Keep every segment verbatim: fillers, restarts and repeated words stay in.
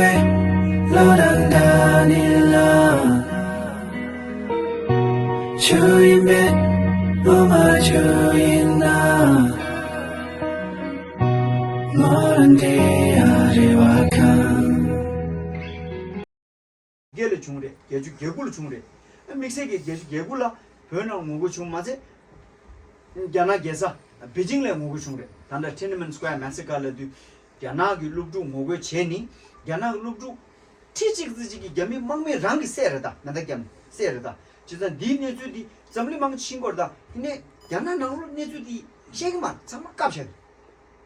ལོ་དང་ཟླ་ནི་ལ། ཆུ་ཡིན་པས་ལོ་མ་ཆུ་ཡིན་ན། མོ་རང་དེ་ཡ་རེ་བ་ཁང་། བརྒྱད་ལ་བྱུང་རེད། བརྒྱད་ཅུ་གྱ་དགུ་ལ་བྱུང་རེད། དམིགས་བསལ་གྱི་བརྒྱད་ཅུ་གྱ་དགུ་ལ་བོད་ནང་ངོ་རྒོལ་བྱུང་མ་ཚད། རྒྱ་ནག་རྒྱལ་ས་པེ་ཅིང་ལ་ངོ་རྒོལ་བྱུང་རེད། ད་ལྟ་Tiananmen Square Massacre ལབ་དུས། རྒྱ་ནག་གི་སློབ་ཕྲུག་ངོ་རྒོལ་བྱས་ནི། རྒྱ་ནག་གི་སློབ་ཕྲུག་ཁྲི་གཅིག་ཙམ་ཅིག་གིས་རྒྱ་མི་དམག་མི་རང་གི་བསད་རེད་ད། མེ་མདའ་བརྒྱབ་ནས་བསད་རེད་ད། བྱས་ཙང་འདིའི་གནས་ཚུལ་འདི་འཛམ་གླིང་མང་ཆེ་ཤེས་ཀྱི་ཡོད་རེད་ད། ཡིན་ནའི་རྒྱ་ནག་ནང་ལོགས་གནས་ཚུལ་འདི་ཤེས་ཀྱི་མ་རེད། ཚང་མ་བཀབ་བཞག་རེད།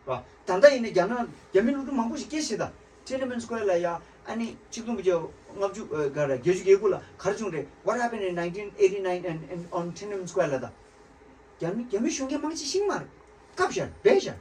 ར། ད་ལྟ་ཡིན་ན་རྒྱ་ནག་རྒྱ་མི་སློབ་ཕྲུག་མང་པོ་ཞིག་སྐྱེས་ཤག་ད། Tiananmen Square ལ་ཡ། ཨ་ནི་ཆིག་སྟོང་དགུ་བརྒྱ་ལྔ་བཅུ་ཨ་ག་རེ་བརྒྱད་ཅུ་གྱ་དགུ་ལ་ག་རེ་བྱུང་རེད། What happened in nineteen eighty-nine and, and on Tiananmen Square ལ་ད། རྒྱ་མི་རྒྱ་མི་གཞོན་སྐྱེས་མང་ཆེ་ཤེས་མ་རེད། བཀབ་བཞག་སྦས་བཞག་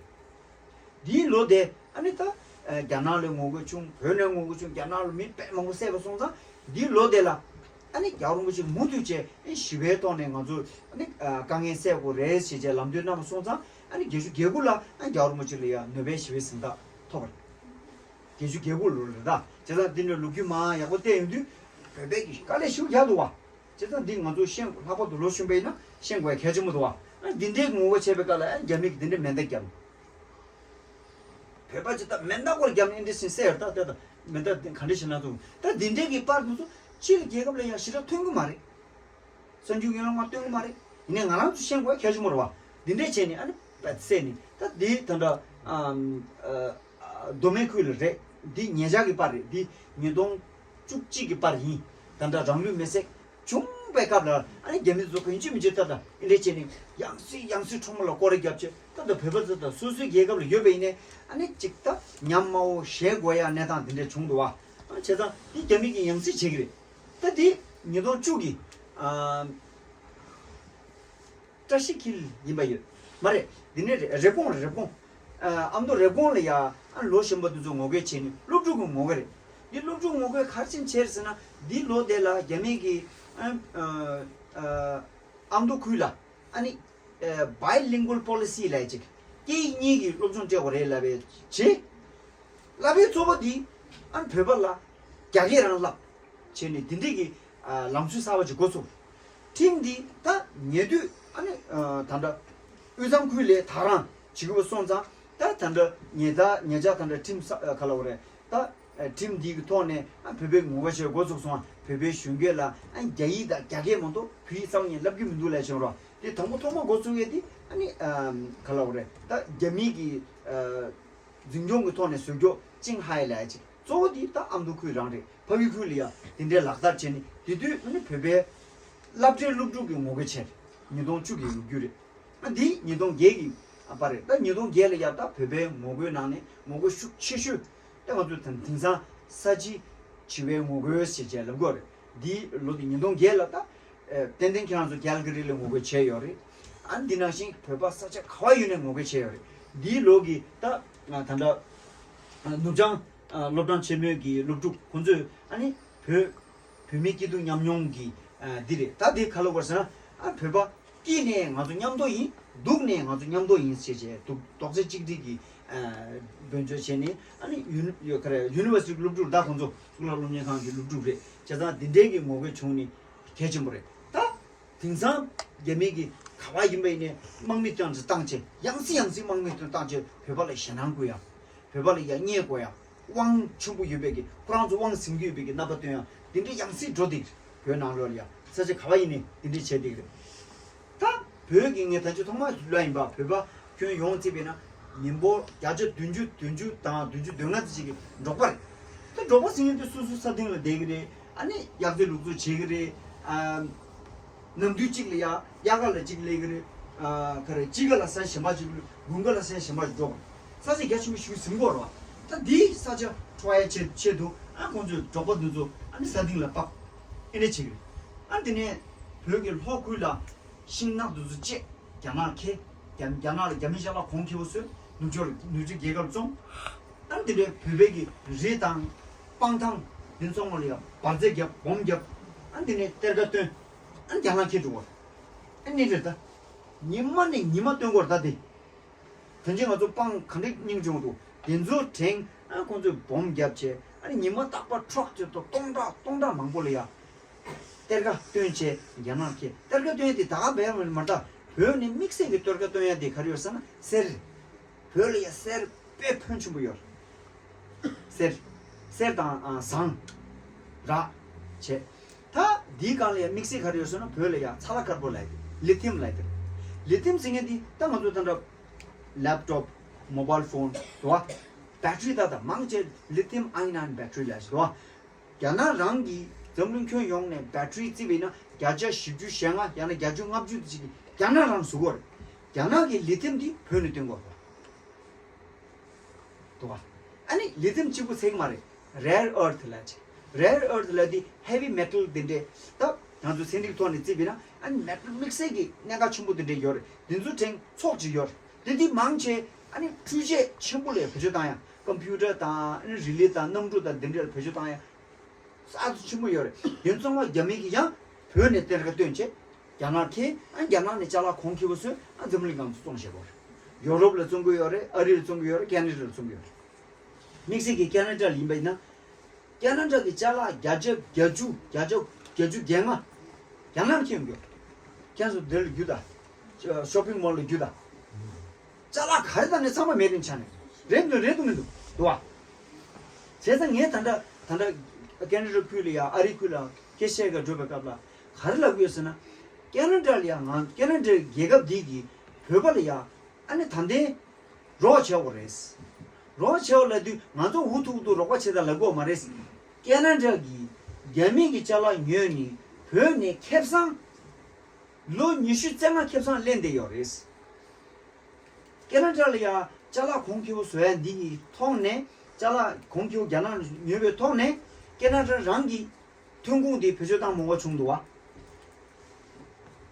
འདིའི་ལོ་དེ་ཨ་ནི་ད། ཨ་རྒྱ་ནག་ལ་ངོ་རྒོལ་བྱུང་། བོད་ནས་ངོ་རྒོལ་བྱུང་། རྒྱ་ནག་ལ་མི་དཔེ་མང་པོ་བསད་པ་སོང་ཙང་། འདིའི་ལོ་དེ་ལ་ཨ་ནི་རྒྱལ་བ་རིན་པོ་ཆེ་མུ་མཐུད་བྱས་ཨ་ཞི་བའི་ཐོག་ནས་ང་ཚོ་ཨ་ནི་ཨ་དཀའ་ངལ་སེལ་དགོས་རེད་ཞེས་བྱས་ལམ་སྟོན་གནང་བ་སོང་ཙང་། ཨ་ནི་བརྒྱད་ཅུ་གྱ་དགུ་ལ་ཨ་རྒྱལ་བ་རིན་པོ་ཆེ་ལ་ཡང་ནོ་བེལ་ཞི་བའི་གཟེངས་རྟགས་ཐོབ་པ་རེད། བརྒྱད་ཅུ་གྱ་དགུ་ལོ་རེད་ད། བྱས་ཙང་འདི་འདྲའི་ལོ་རྒྱུས་མང་ཡག་པོ་བལྟས་ཡོང་དུས། བོད་པའི་གི་དཀའ་ལས་ཞེ་པོ་རྒྱག་འདུག་བ། བྱས་ཙང་འདི་ང་ཚོ་ཤེས། ལྷག་པར་དུ་ལོ་གཞོན་པ་ཡིན་ན་ཤེས་དགོས་ཡ་གལ་ཆེན་པོ་འདུག་བ། ཨ་འདི་འདྲའི་ངོ་རྒོལ་བྱས་པའི་སྐབས་ལ་ཨ་རྒྱ་མི་གིས་འདི་འདྲའི་མེ་མདའ་བརྒྱབ། བོད་པ་ཅིག་ད་མེ་མདའ་སྐོར་བརྒྱབ་ནས་འདི་འདྲ་ཞིག་བསད་ཡོད་ད། དེ་ད་མེ་མདའ་འདི་ག་འདྲ་ཞིག་ན་ཐུབ། ད་འདི་འདྲའི་གི་པར་འདི་ཚོ་ཕྱི་ལ་རྒྱལ་ཁབ་ལ་ཡང་ཞེ་དྲག་ཐོན་གི་མ་རེད། གསར་འགྱུར་ཡན་ལ་མ་སྟོན་གི་མ་རེད། ཡིན་ནའི་ང་རང་ཚོ་ཤེས་དགོས་གལ་ཆེན་པོ་རེད་བ། འདི་འདྲས་བྱས་ནས་ཨ་ནི་བད་བསད་ནས། ད་འདི་ད་ལྟ་ཨམ་ཨ་མདོ་སྨད་ཁུལ་ལ་རེད། འདི་ཉེ་ཆར་གི་པར་རེད། འདི་ཉིས་སྟོང་བཅུ་གཅིག་གི་པར་ཡིན། ད་ལྟ་རང་ལུས་མེར་སྲེག་བྱུང་བའི་སྐབས་ལ་ཨ་ནི་རྒྱ་མི་ཚོ་གང་ཅི་མི་ཅི་ད་ལྟ་འདི་འདྲས་བྱས་ནས་ཡང་སྲིད་ཡང་སྲིད་ཁྲོམ་ལ་སྐོར་ར་བརྒྱབ་བྱས། ད་ལྟ་བོད་པ་ཚོ་ད་སོ་སོའི་རྒྱལ་ཁབ་ལ་ཡོད་པ་ཡིན་ནའི་ཨ་ནི་ཅིག་ད་ཉམས་དམའ་བོ་བཞེས་དགོས་ཡ་གནས་སྟངས་འདི་འདྲས་བྱུང་འདུག་བ། ཨ་བྱས་ཙང་འདི་རྒྱ་མི་གིས་ཡང་སྲིད་བྱེད་ཀྱི་རེད། ད་འདི་ཉིས་སྟོང་བཅུ་གི་ཨ། བཀྲ་ཤིས་འཁྱིལ་ཡིན་པ་ཡོད། མ་རེད། འདི་ནས་རེད། རེབ་གོང་རེད། རེབ་གོང་། ཨ་ཨ་མདོ་རེབ་གོང་ལ་ཡ་ཨ་ལོ་གཞོན་པ་འདི་ཚོ་ངོ་རྒོལ་བྱས་ནས། སློབ་ཕྲུག་གི་ངོ་རྒོལ་རེད། འདི་སློབ་ཕྲུག་ངོ་རྒོལ་ག་རེ་བྱས་ནས་བྱས་རེད་ཟེར་ན། འདི་ལོ་དེ་ལ་རྒྱ་མི་གིས་ཨ་ཨ་ཨ་མདོ་ཁུལ་ལ་ཨ་ནི་ཨ་bilingual policy ལབ་ཅིག་སྐད་ཡིག་གཉིས་ཀྱི་སློབ་སྦྱོང་སྤྲད་དགོས་རེད་ལབ་པའི་བྱས། ལབ་པའི་གཙོ་བོ་འདི་ཨ་ནི་བོད་པ་ལ་རྒྱ་སྐད་རང་བསླབ། བྱས་ནས་འདི་འདྲས་ཀྱི་ཨ་ལམ་སྲོལ་གསར་པ་ཅིག་འགོ་ཚུགས། ཁྲིམས་འདི་ད་ཉེ་དུས་ཨ་ནི་ཨ་ད་ལྟ་དབུས་གཙང་ཁུལ་ལ་དེ་རང་བྱེད་དགོས་པ་སོང་ཙང་། ད་ད་ལྟ་ཉེ་ད་ཉེ་ཆར་ད་ལྟ་ཁྲིམས་ས་ཨ་ག་ལབ་དགོས་རེད། ད་ཨ་ཁྲིམས་འདི་གི་ཐོག་ནས་ཨ་བོད་པའི་ངོ་རྒོལ་བྱེད་འགོ་ཚུགས་སོང་། བོད་པའི་གཞོན་སྐྱེས་ལ་ཨ་རྒྱ་ཡིག་དང་རྒྱ་སྐད་མ་གཏོགས་བོད་ཡིག་ཚང་མ་ཡིན་ལབ་ཀྱི་མི་འདུག་ལབ་བྱུང་རོགས། དེ་དང་པོ་ཐོག་མ་འགོ་ཚུགས་ཡས་དེ་ཨ་ནི་ཨ་ག་ལབ་དགོས་རེད། ད་རྒྱ་མི་གི་ཨ་འཛིན་སྐྱོང་གི་ཐོག་ནས་བཟོས་རྒྱུ་ཅིང་ཧའེ་ལབ་ཡ་ཅིག་གཙོ་བོ་དེ་ད་ཨ་མདོ་ཁུལ་རང་རེད། ཕ་ཡུལ་ཁུལ་ལ་ཡ་དེ་འདྲའི་ལག་བསྟར་བྱས་ནས། དེ་དུས་ཨ་ནི་བོད་པའི་སློབ་གྲྭའི་སློབ་ཕྲུག་གི་ངོ་རྒོལ་བྱས་རེད། ཉིས་སྟོང་བཅུ་གི་ལོ་རྒྱུས་རེད། ཨ་འདི་ཉིས་སྟོང་བརྒྱད་ཀྱི་ཨ་པ་རེད། ད་ཉིས་སྟོང་བརྒྱད་ལ་ཡ་ད་བོད་པའི་ངོ་རྒོལ་ནང་ནས་ངོ་རྒོལ་ཤུགས་ཆེ་ཤོས་ད་ང་ཚོས་ད་དེང་སང་ས་བྱི་བྱི་བའི་ངོ་རྒོལ་ཞེས་བྱས་ལབ་དགོས་རེད། འདི་ལོ་དེ་ཉིས་སྟོང་བརྒྱད་ལ་ད་ཨེ་ཏན་ཏན་ཁྱེད་རང་ཚོ་ཀལ་ག་རི་ལ་ངོ་རྒོལ་བྱས་ཡོད་རེད། ཨ་འདི་ནང་བཞིན་བོད་པ་ས་ཆ་ག་བ་ཡོད་ནས་ངོ་རྒོལ་བྱས་ཡོད་རེད། འདིའི་ལོ་གི་ད་ང་ད་ལྟ་ནུབ་བྱང་སློབ་གྲྭ་ཆེན་མོའི་གི་སློབ་ཕྲུག་ཁོང་ཚོས་ཨ་ནི་བོད་བོད་མིའི་སྐྱིད་སྡུག་མཉམ་མྱོང་གི་ཨ་འདི་རེད། ད་འདི་ག་ལབ་དགོས་ཟེར་ན། ཨ་བོད་པ་སྐྱིད་ནས་ང་ཚོ་མཉམ་དུ་ཡིན། སྡུག་ནས་ང་ཚོ་མཉམ་དུ་ཡིན་ཞེས་བྱས་འདུག་རྡོག་རྩ་གཅིག་སྒྲིལ་གྱི་ཨ་འབད་བརྩོན་བྱས་ནས། ཨ་ནི་ཡུ་ཡོ་ག་རེ་ཡུ་ནི་ཝར་སི་ཊི་སློབ་ཕྲུག་ད་ཁོང་ཚོ་གཙུག་ལག་སློབ་གཉེར་ཁང་གི་སློབ་ཕྲུག་རེད། བྱས་ཙང་འདི་འདྲའི་གི་ངོ་རྒོལ་བྱུང་ནི་གལ་ཆེན་པོ་རེད། ད་དེང་སང་རྒྱ་མི་གི་ག་བ་ཡིན་པ་ཡིན་ནའི་དམག་མི་བཏང་ཅིག་བཏང་བྱས། ཡང་སེ་ཡང་སེ་དམག་མི་བཏང་བྱས་བོད་པ་ལ་ཞེད་སྣང་བསྐུལ་ཡ། བོད་པ་ལ་ཡ་བརྙས་དགོས་ཡ། དབང་ཆེན་པོ་ཡོད་པའི་གི། ཁོ་རང་ཚོ་དབང་ཟིན་གྱི་ཡོད་པའི་གི་རྣམ་པ་སྟོན་ཡ། དེ་འདྲའི་ཡང་སེ་འགྲོ་བསྡད་ཀྱི་རེད། བོད་ནང་ལོགས་ལ་ཡ་ས་ཆ་ག་བ་ཡིན་ནའི་དེ་འདྲའི་བྱས་བསྡད་ཀྱི་རེད། ད་བོད་ཀྱི་ངས་ད་ཅི་ཐོག་མ་ལ་ཡིན་པ་བོད་པ་ཁྱོན་ཡོངས་བརྩིས་པས་ན་མི་འབོར་བརྒྱ་ཆ་བདུན་ཅུ། བདུན་ཅུ་དང་བདུན་ཅུ་དོན་ལྔ་ཙམ་ཅིག་གི་འབྲོག་པ་རེད། ད་འབྲོག་པ་ཟེར་མཁན་དེ་སོ་སོའི་ས་སྟེང་ལ་བསྡད་ཀྱི་རེད། ཨ་ནི་གཡག་རྩེད་ལུག་རྩལ་བྱེད་ཀྱི་རེད། ཨ། ནམ་དུས་གཅིག་ལ་ཡ་དབྱར་ཁ་ལ་གཅིག་སླེབས་ཀྱི་རེད། ཨ་ག་རེ། དཔྱིད་ཀ་ལ་ས་ཆ་གཞན་པ་ཅིག། དགུན་ཁ་ལ་ས་ཆ་གཞན་པ་ཅིག་འགྲོ་དགོས། ས་ཆ་རྒྱ་ཆེན་པོ་ཞིག་ཟིན་དགོས་རེད་བ། ད་འདིའི་ས་ཆ་འཕྲོག་ཡའི་ཆེད་ཆེད་དུ་ཨ་ཁོང་ཚོས་འབྲོག་པ་འདི་ཚོ་ཨ་ནི་ས་སྟེང་ལ་ཕབ། ཨེ་འདྲ་བྱེད་ཀྱི་རེད། ཨ་འདི་ནས་བོད་ཀྱི་ལྷོ་ཁུལ་ལ་ཤིང་ནགས་འདི་ཚོ་བཅད། རྒྱ་ནག་ཁེ། རྒྱ་རྒྱ་ནག་ལ་རྒྱ་མི་ཅ་ལག་གོང་ཁེ་པོ་བཟོས། ནུབ་ཕྱོགས་ནུབ་ཕྱོགས་རྒྱལ་ཁབ་བཙོང་། ཨ་འདི་འདྲའི་བོད་པའི་གི་རི་དང་སྤང་ཐང་འདི་ཚོ་ཚང་མ་ལ་ཡང་འབར་རྫས་བརྒྱབ། སྦོམ་བརྒྱབ། ཨ་འདི་ནས་གཏེར་ཁ་བཏོན། ཨ་རྒྱ་ནག་ཁེ་འགྲོ་བ། ཨ་ནི་རེད་ད། ཉི་མ་ནས་ཉི་མ་སྟོན་གོ་ར་ད་དེ། དོན་ཆེན་ང་ཚོ་སྤང་ག་འདྲ་རྙིང་བྱུང་འདུག་དེ་ཚོ་དྲན། ཨ་ཁོང་ཚོས་སྦོམ་བརྒྱབ་བྱས། ཨ་ནི་ཉི་མ་རྟག་པར་ཁྲོག་ཅིག་ཏུ་སྟོང་ཕྲག་སྟོང་ཕྲག་མང་པོ་ལ་ཡ། གཏེར་ཁ་བཏོན་བྱས་རྒྱ་ནག་གིས་གཏེར་ཁ་བཏོན་ཡ་དེ་ད་ག་བས་མ་འདྲ། བོད་ནས་དམིགས་བསལ་གྱི་གཏེར་ཁ་བཏོན་ཡ་དེ་ག་རེ་ཡོད་ཟེར་ན་གསེར། བོད་ལ་ཡ་གསེར་དཔེ་ཕོན་ཆེན་པོ་ཡོད། གསེར། གསེར་དང་ཨ་ཟངས། རག་བྱས། ད་འདིའི་སྒང་ལ་ཡ་དམིགས་བསལ་ག་རེ་ཡོད་ཟེར་ན་བོད་ལ་ཡ་ཚ་ལ་དཀར་པོ་ལབ་ཡ་དེ་ལི་ཐིམ་ལབ་ཡ་དེ། ལི་ཐིམ་ཟེར་མཁན་དེ་ད་ང་ཚོ་ད་འདྲ་ལེབ་ཊོབ། མོ་བཱའིལ་ཕོན། དུ་བ། བེ་ཊི་རི་ད་ད་མང་ཆེ་ལི་ཐིམ་ཨའི་ཨོན་བེ་ཊི་རི་ལབ་ཡ་ཞིག་དུ་བ། རྒྱ་ནག་རང་གིས་འཛམ་གླིང་ཁྱོན་ཡོངས་ནས་བེ་ཊི་རི་བརྩིས་པ་ཡིན་ན་བརྒྱ་ཆ་བཞི་བཅུ་ཞེ་ལྔ་ཡང་ན་བརྒྱ་ཆ་ལྔ་བཅུ་དེ་ཅིག་རྒྱ་ནག་རང་བཟོ་གི་ཡོད་རེད། རྒྱ་ནག་གི་ལི་ཐིམ་འདི་བོད་ནས་བཏོན་གྱི་ཡོད་རེད། འདུག་ག་ཨ་ནི་ལི་ཐིམ་གཅིག་པུ་ཚད་ཀྱི་མ་རེད། རེར་ཨར་ཐི་ལབ་ཅིག་རེར་ཨར་ཐི་ལབ་དེ་ཧེ་བི་མེ་ཊལ་འདི་འདྲས་ད་ང་ཚོ་ཚན་རིག་ཐོག་ནས་བརྩིས་པ་ཡིན་ན་ཨ་ནི་མེ་ཊལ་དམིགས་བསལ་གྱི་གནད་འགག་ཆེན་པོ་འདི་འདྲས་ཡོད་རེད། འདི་ཚོ་ཕྲེང་ཚོགས་ཅིག་ཡོད་རེད། འདི་འདི་མང་ཆེ་ཨ་ནི་འཕྲུལ་ཆས་ཆེན་པོ་ལ་བེད་སྤྱོད་བཏང་ཡ། ཀམ་པུ་ཊར་དང་ཨ་ནི་རི་ལི་དང་གནམ་གྲུ་དང་འདི་འདྲ་ལ་བེད་སྤྱོད་བཏང་ཡ། ཨ་ཚོ་ཆེན་པོ་ཡོད་རེད། དེ་ཚང་མ་རྒྱ་མི་གིས་ཡང་བོད་ནས་གཏེར་ཁ་བཏོན་བྱས། རྒྱ་ནག་ཁྱེར་ཨ་རྒྱ་ནག་ནས་ཅ་ལག་གོང་ཁེ་པོ་བཟོས་ཨ་འཛམ་གླིང་སྒང་ཚོ་བཙོང་བྱས་པ་རེད། ཡོ་རོབ་ལ་བཙོང་གི་ཡོད་རེད། ཨ་རི་ལ་བཙོང་གི་ཡོད་རེད། ཁེ་ན་ཌ་ལ་བཙོང་གི་ཡོད་རེད། དམིགས་བསལ་གྱི་ཁེ་ན་ཌ་ལ་ཡིན་པ་ཡིན་ན། ཁེ་ན་ཌ་གི་ཅ་ལག་བརྒྱ་ཆ་བརྒྱད་ཅུ་བརྒྱ་ཆ་བརྒྱད་ཅུ་གྱ་ལྔ་རྒྱ་ནག་ལ་ཁྱེར་ཡོང་གི་ཡོད། ཁྱེད་ཚོ་འདིར་ལ་རྒྱུ་ད། ཤོ་པིང་མོལ་ལ་རྒྱུ་ད། ཅ་ལག་ག་རེ་དང་ནི་ཚང་མ་མེད་དེ་ཆ་ནས་རེད་འདུག་རེད་འདུག་མི་འདུག་འདུག་བ། བྱས་ཙང་ངས་ད་ལྟ་ད་ལྟ་ཁེ་ན་ཌ་ཁུལ་ལ་ཡ་ཨ་རི་ཁུལ་ལ་སྐད་ཆ་བཤད་ག་འགྲོ་བའི་སྐབས་ལ་ག་རེ་ལབ་ཀྱི་ཡོད་ཟེར་ན། ཁེ་ན་ཌ་ལ་ཡ་ང་ཁེ་ན་ཌའི་རྒྱལ་ཁབ་འདི་གིས་བོད་པ་ལ་ཡ་ཨ་ནི་ད་ལྟའི་རོགས་བྱེད་དགོས་རེད། རོགས་བྱེད་དགོས་ལབ་དུས་ང་ཚོ་འུ་ཐུག་ཐུག་རོགས་པ་བྱེད་དང་ལབ་དགོས་མ་རེད། ཁེ་ན་ཌ་གིས་རྒྱ་མི་གི་ཅ་ལག་ཉོས་ནས་བོད་ནས་ཁེ་བཟང་། ལོ་ཉི་ཤུ་རྩ་ལྔ་ཁེ་བཟང་ལེན་བསྡད་ཡོད་རེད། ཁེ་ན་ཌ་ལ་ཡ་ཅ་ལག་གོང་ཁེ་པོ་བཟོ་ཡ་འདི་གི་ཐོག་ནས་ཅ་ལག་གོང་ཁེ་པོ་རྒྱ་ནག་ནས་ཉོས་པའི་ཐོག་ནས་ཁེ་ན་ཌ་རང་གི་ཐོན་ཁུངས་དེ་བེད་སྤྱོད་བཏང་མ་དགོས་བྱུང་འདུག་བ།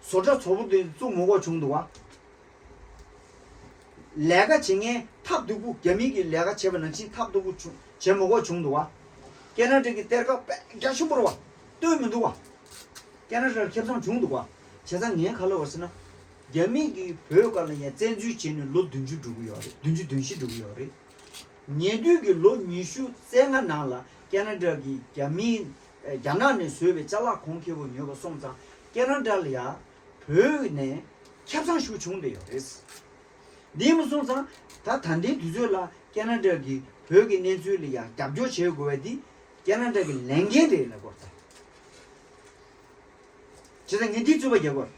བཟོ་གྲྭ་བཟོ་པོ་དེ་བཙུགས་མ་དགོས་བྱུང་འདུག་བ། ལས་ཀ་བྱེད་མཁན་ཐབས་སྡུག་པོ་རྒྱ་མི་གི་ལས་ཀ་བྱེད་པ་ནང་བཞིན་ཐབས་སྡུག་པོ་བྱུང་བྱེད་མ་དགོས་བྱུང་འདུག་བ། ཁེ་ན་ཌ་གི་གཏེར་ཁ་དཔེ་རྒྱ་ཆེན་པོ་རེད་བ། སྟོན་མི་འདུག་བ། ཁེ་ན་ཌར་ཁེ་བཟང་བྱུང་འདུག་བ། བྱས་ཙང་ངས་ག་ལབ་པ་ཟེར་ན། རྒྱ་མི་གིས་བོད་སྒང་ལ་ཡ་བཙན་འཛུལ་བྱས་ནས་ལོ་བདུན་ཅུ་འགྲོ་གི་ཡོད་རེད། བདུན་ཅུ་བདུན་བཞི་འགྲོ་གི་ཡོད་རེད། ཉེ་དུས་ཀྱི་ལོ་ཉི་ཤུ་རྩ་ལྔ་ནང་ལ་ཁེ་ན་ཌ་གིས་རྒྱ་མིའི་རྒྱ་ནག་ནས་བཟོས་པའི་ཅ་ལག་གོང་ཁེ་པོ་ཉོས་པ་སོང་ཙང་ཁེ་ན་ཌ་ལ་ཡ་བོད་ནས་ཁེ་བཟང་ཞིག་བྱུང་བསྡད་ཡོད་རེད། འདི་མ་སོང་ཙང་ད་ད་ལྟའི་དུས་ཚོད་ལ་ཁེ་ན་ཌ་གིས་བོད་ཀྱི་གནས་ཚུལ་ལ་ཡ་རྒྱབ་སྐྱོར་བྱེད་དགོས་པ་འདི་ཁེ་ན་ཌ་གི་ལས་འགན་རེད་ལབ་དགོས་རེད་ད། བྱས་ཙང་ངས་འདི་རྩོད་པ་རྒྱག་དགོས།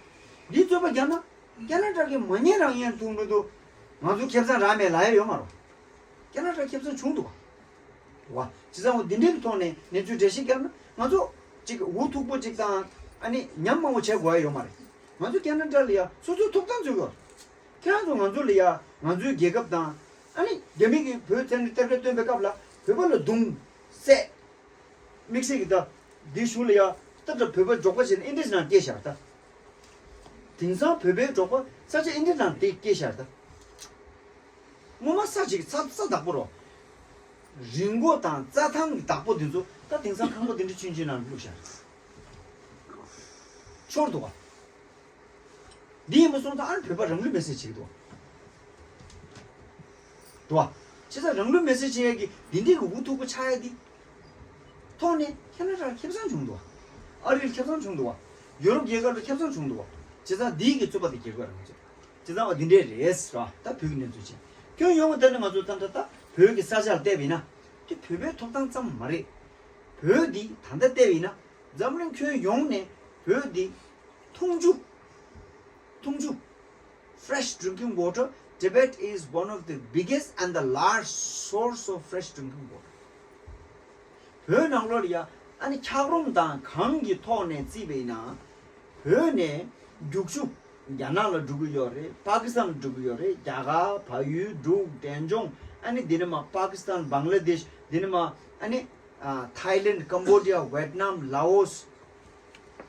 འདི་རྩོད་པ་རྒྱག་ན་ཁེ་ན་ཌ་གིས་མ་ཉེས་རང་ཉེས་མཐོང་གི་འདུག་ང་ཚོ་ཁེ་བཟང་རག་མེད་ལབ་ཡ་ཡོད་མ་རེད། ཁེ་ན་ཌ་ཁེ་བཟང་བྱུང་འདུག་བ། བ། བྱས་ཙང་འོ་འདི་འདྲའི་ཐོག་ནས་གནས་ཚུལ་འགྲེལ་བཤད་བརྒྱབ་ན་ང་ཚོ་ཅིག་འུ་ཐུག་པོ་ཅིག་དང་ཨ་ནི་ཉམས་མང་པོ་བྱེད་དགོས་ཡ་ཡོད་མ་རེད། ང་ཚོ་ཁེ་ན་ཌ་ལ་ཡ་སོ་སོའི་ཐོབ་ཐང་རྩོད་དགོས། ཁྱེད་རང་ཚོ་ང་ཚོ་ལ་ཡ་ང་ཚོའི་རྒྱལ་ཁབ་དང་ཨ་ནི་རྒྱ་མི་གིས་བོད་བཙན་གཏེར་ཁ་བཏོན་པའི་སྐབས་ལ་བོད་པ་ལ་རྡུང་བསད། དམིགས་བསལ་གྱི་ད་འདི་གཞུང་ལ་ཡ་ད་ལྟ་བོད་པ་འབྲོག་པ་བྱས་ན་ཨིན་ཌི་ནང་སྐྱེས་བཞག་ད། དེང་སང་བོད་པའི་འབྲོག་པ་ས་ཆ་ཨིན་ཌི་ནང་དེ་སྐྱེས་བཞག་ད། ངོ་མ་ས་ཅིག་ས་ས་བདག་པོ་རོ། རི་མགོ་དང་རྩྭ་ཐང་གི་བདག་པོ་འདི་ཚོ་ད་དེང་སང་ཁང་པ་འདི་འདྲ་ཆུང་ཆུང་ནང་བླུགས་བཞག་འཆོར་འདུག་བ། འདི་ཡིན་པ་སོང་ཙང་ཨ་ནི་བོད་པ་རང་ལུས་མེར་སྲེག་བྱེད་ཀྱི་འདུག་བ། འདུག་བ། བྱས་ཙང་རང་ལུས་མེར་སྲེག་བྱེད་ཡས་ཀྱི་འདི་འདྲའི་གི་འུ་ཐུག་པོ་ཆགས་ཡས་འདི། ཐོག་ནས་ཁེ་ན་ཌར་ཁེ་བཟང་བྱུང་འདུག་བ། ཨ་རིར་ཁེ་བཟང་བྱུང་འདུག་བ། ཡོ་རོབ་རྒྱལ་ཁབ་ལ་ཁེ་བཟང་བྱུང་འདུག་བ། བྱས་ཙང་འདིའི་གི་རྩོད་པ་དེ་རྒྱག་དགོས་རེད་ང་ཚོས། བྱས་ཙང་འོ་འདི་འདྲས་རེད་ཟེར་བ་ད་བོད་ཀྱི་གནས་ཚུལ་བྱས། ཁྱོན་ཡོངས་ལ་བལྟས་ན་ང་ཚོ་ད་ལྟ་ད་བོད་ཀྱི་ས་ཆ་ལ་བལྟས་པ་ཡིན་ན། དེ་བོད་པའི་ཐོབ་ཐང་ཙམ་མ་རེད། བོད་འདི་ད་ལྟ་བལྟས་པ་ཡིན་ན། འཛམ་གླིང་ཁྱོན་ཡོངས་ནས་བོད་འདི་འཐུང་ཆུ། འཐུང་ཆུ། Fresh drinking water. Tibet is one of the biggest and the large source of fresh drinking water. བོད་ནང་ལོགས་ལ་ཡ་ཨ་ནི་འཁྱགས་རོམ་དང་གངས་ཀྱི་ཐོག་ནས་བརྩིས་པ་ཡིན་ན། བོད་ནས་རྒྱུག་ཆུ་རྒྱ་ནག་ལ་འགྲོ་གི་ཡོད་རེད། པ་ཀི་སི་ཐན་ལ་འགྲོ་གི་ཡོད་རེད། རྒྱ་གར། བལ་ཡུལ། འབྲུག་འབྲས་ལྗོངས། ཨ་ནི་འདི་ནས་མར་པ་ཀི་སི་ཐན། བང་ལ་དེཤ། འདི་ནས་མར་ཨ་ནི་ཨ་ཐའི་ལེན། ཀམ་བོ་ཌི་ཡ། ཝེད་ནམ། ལའོ་སི།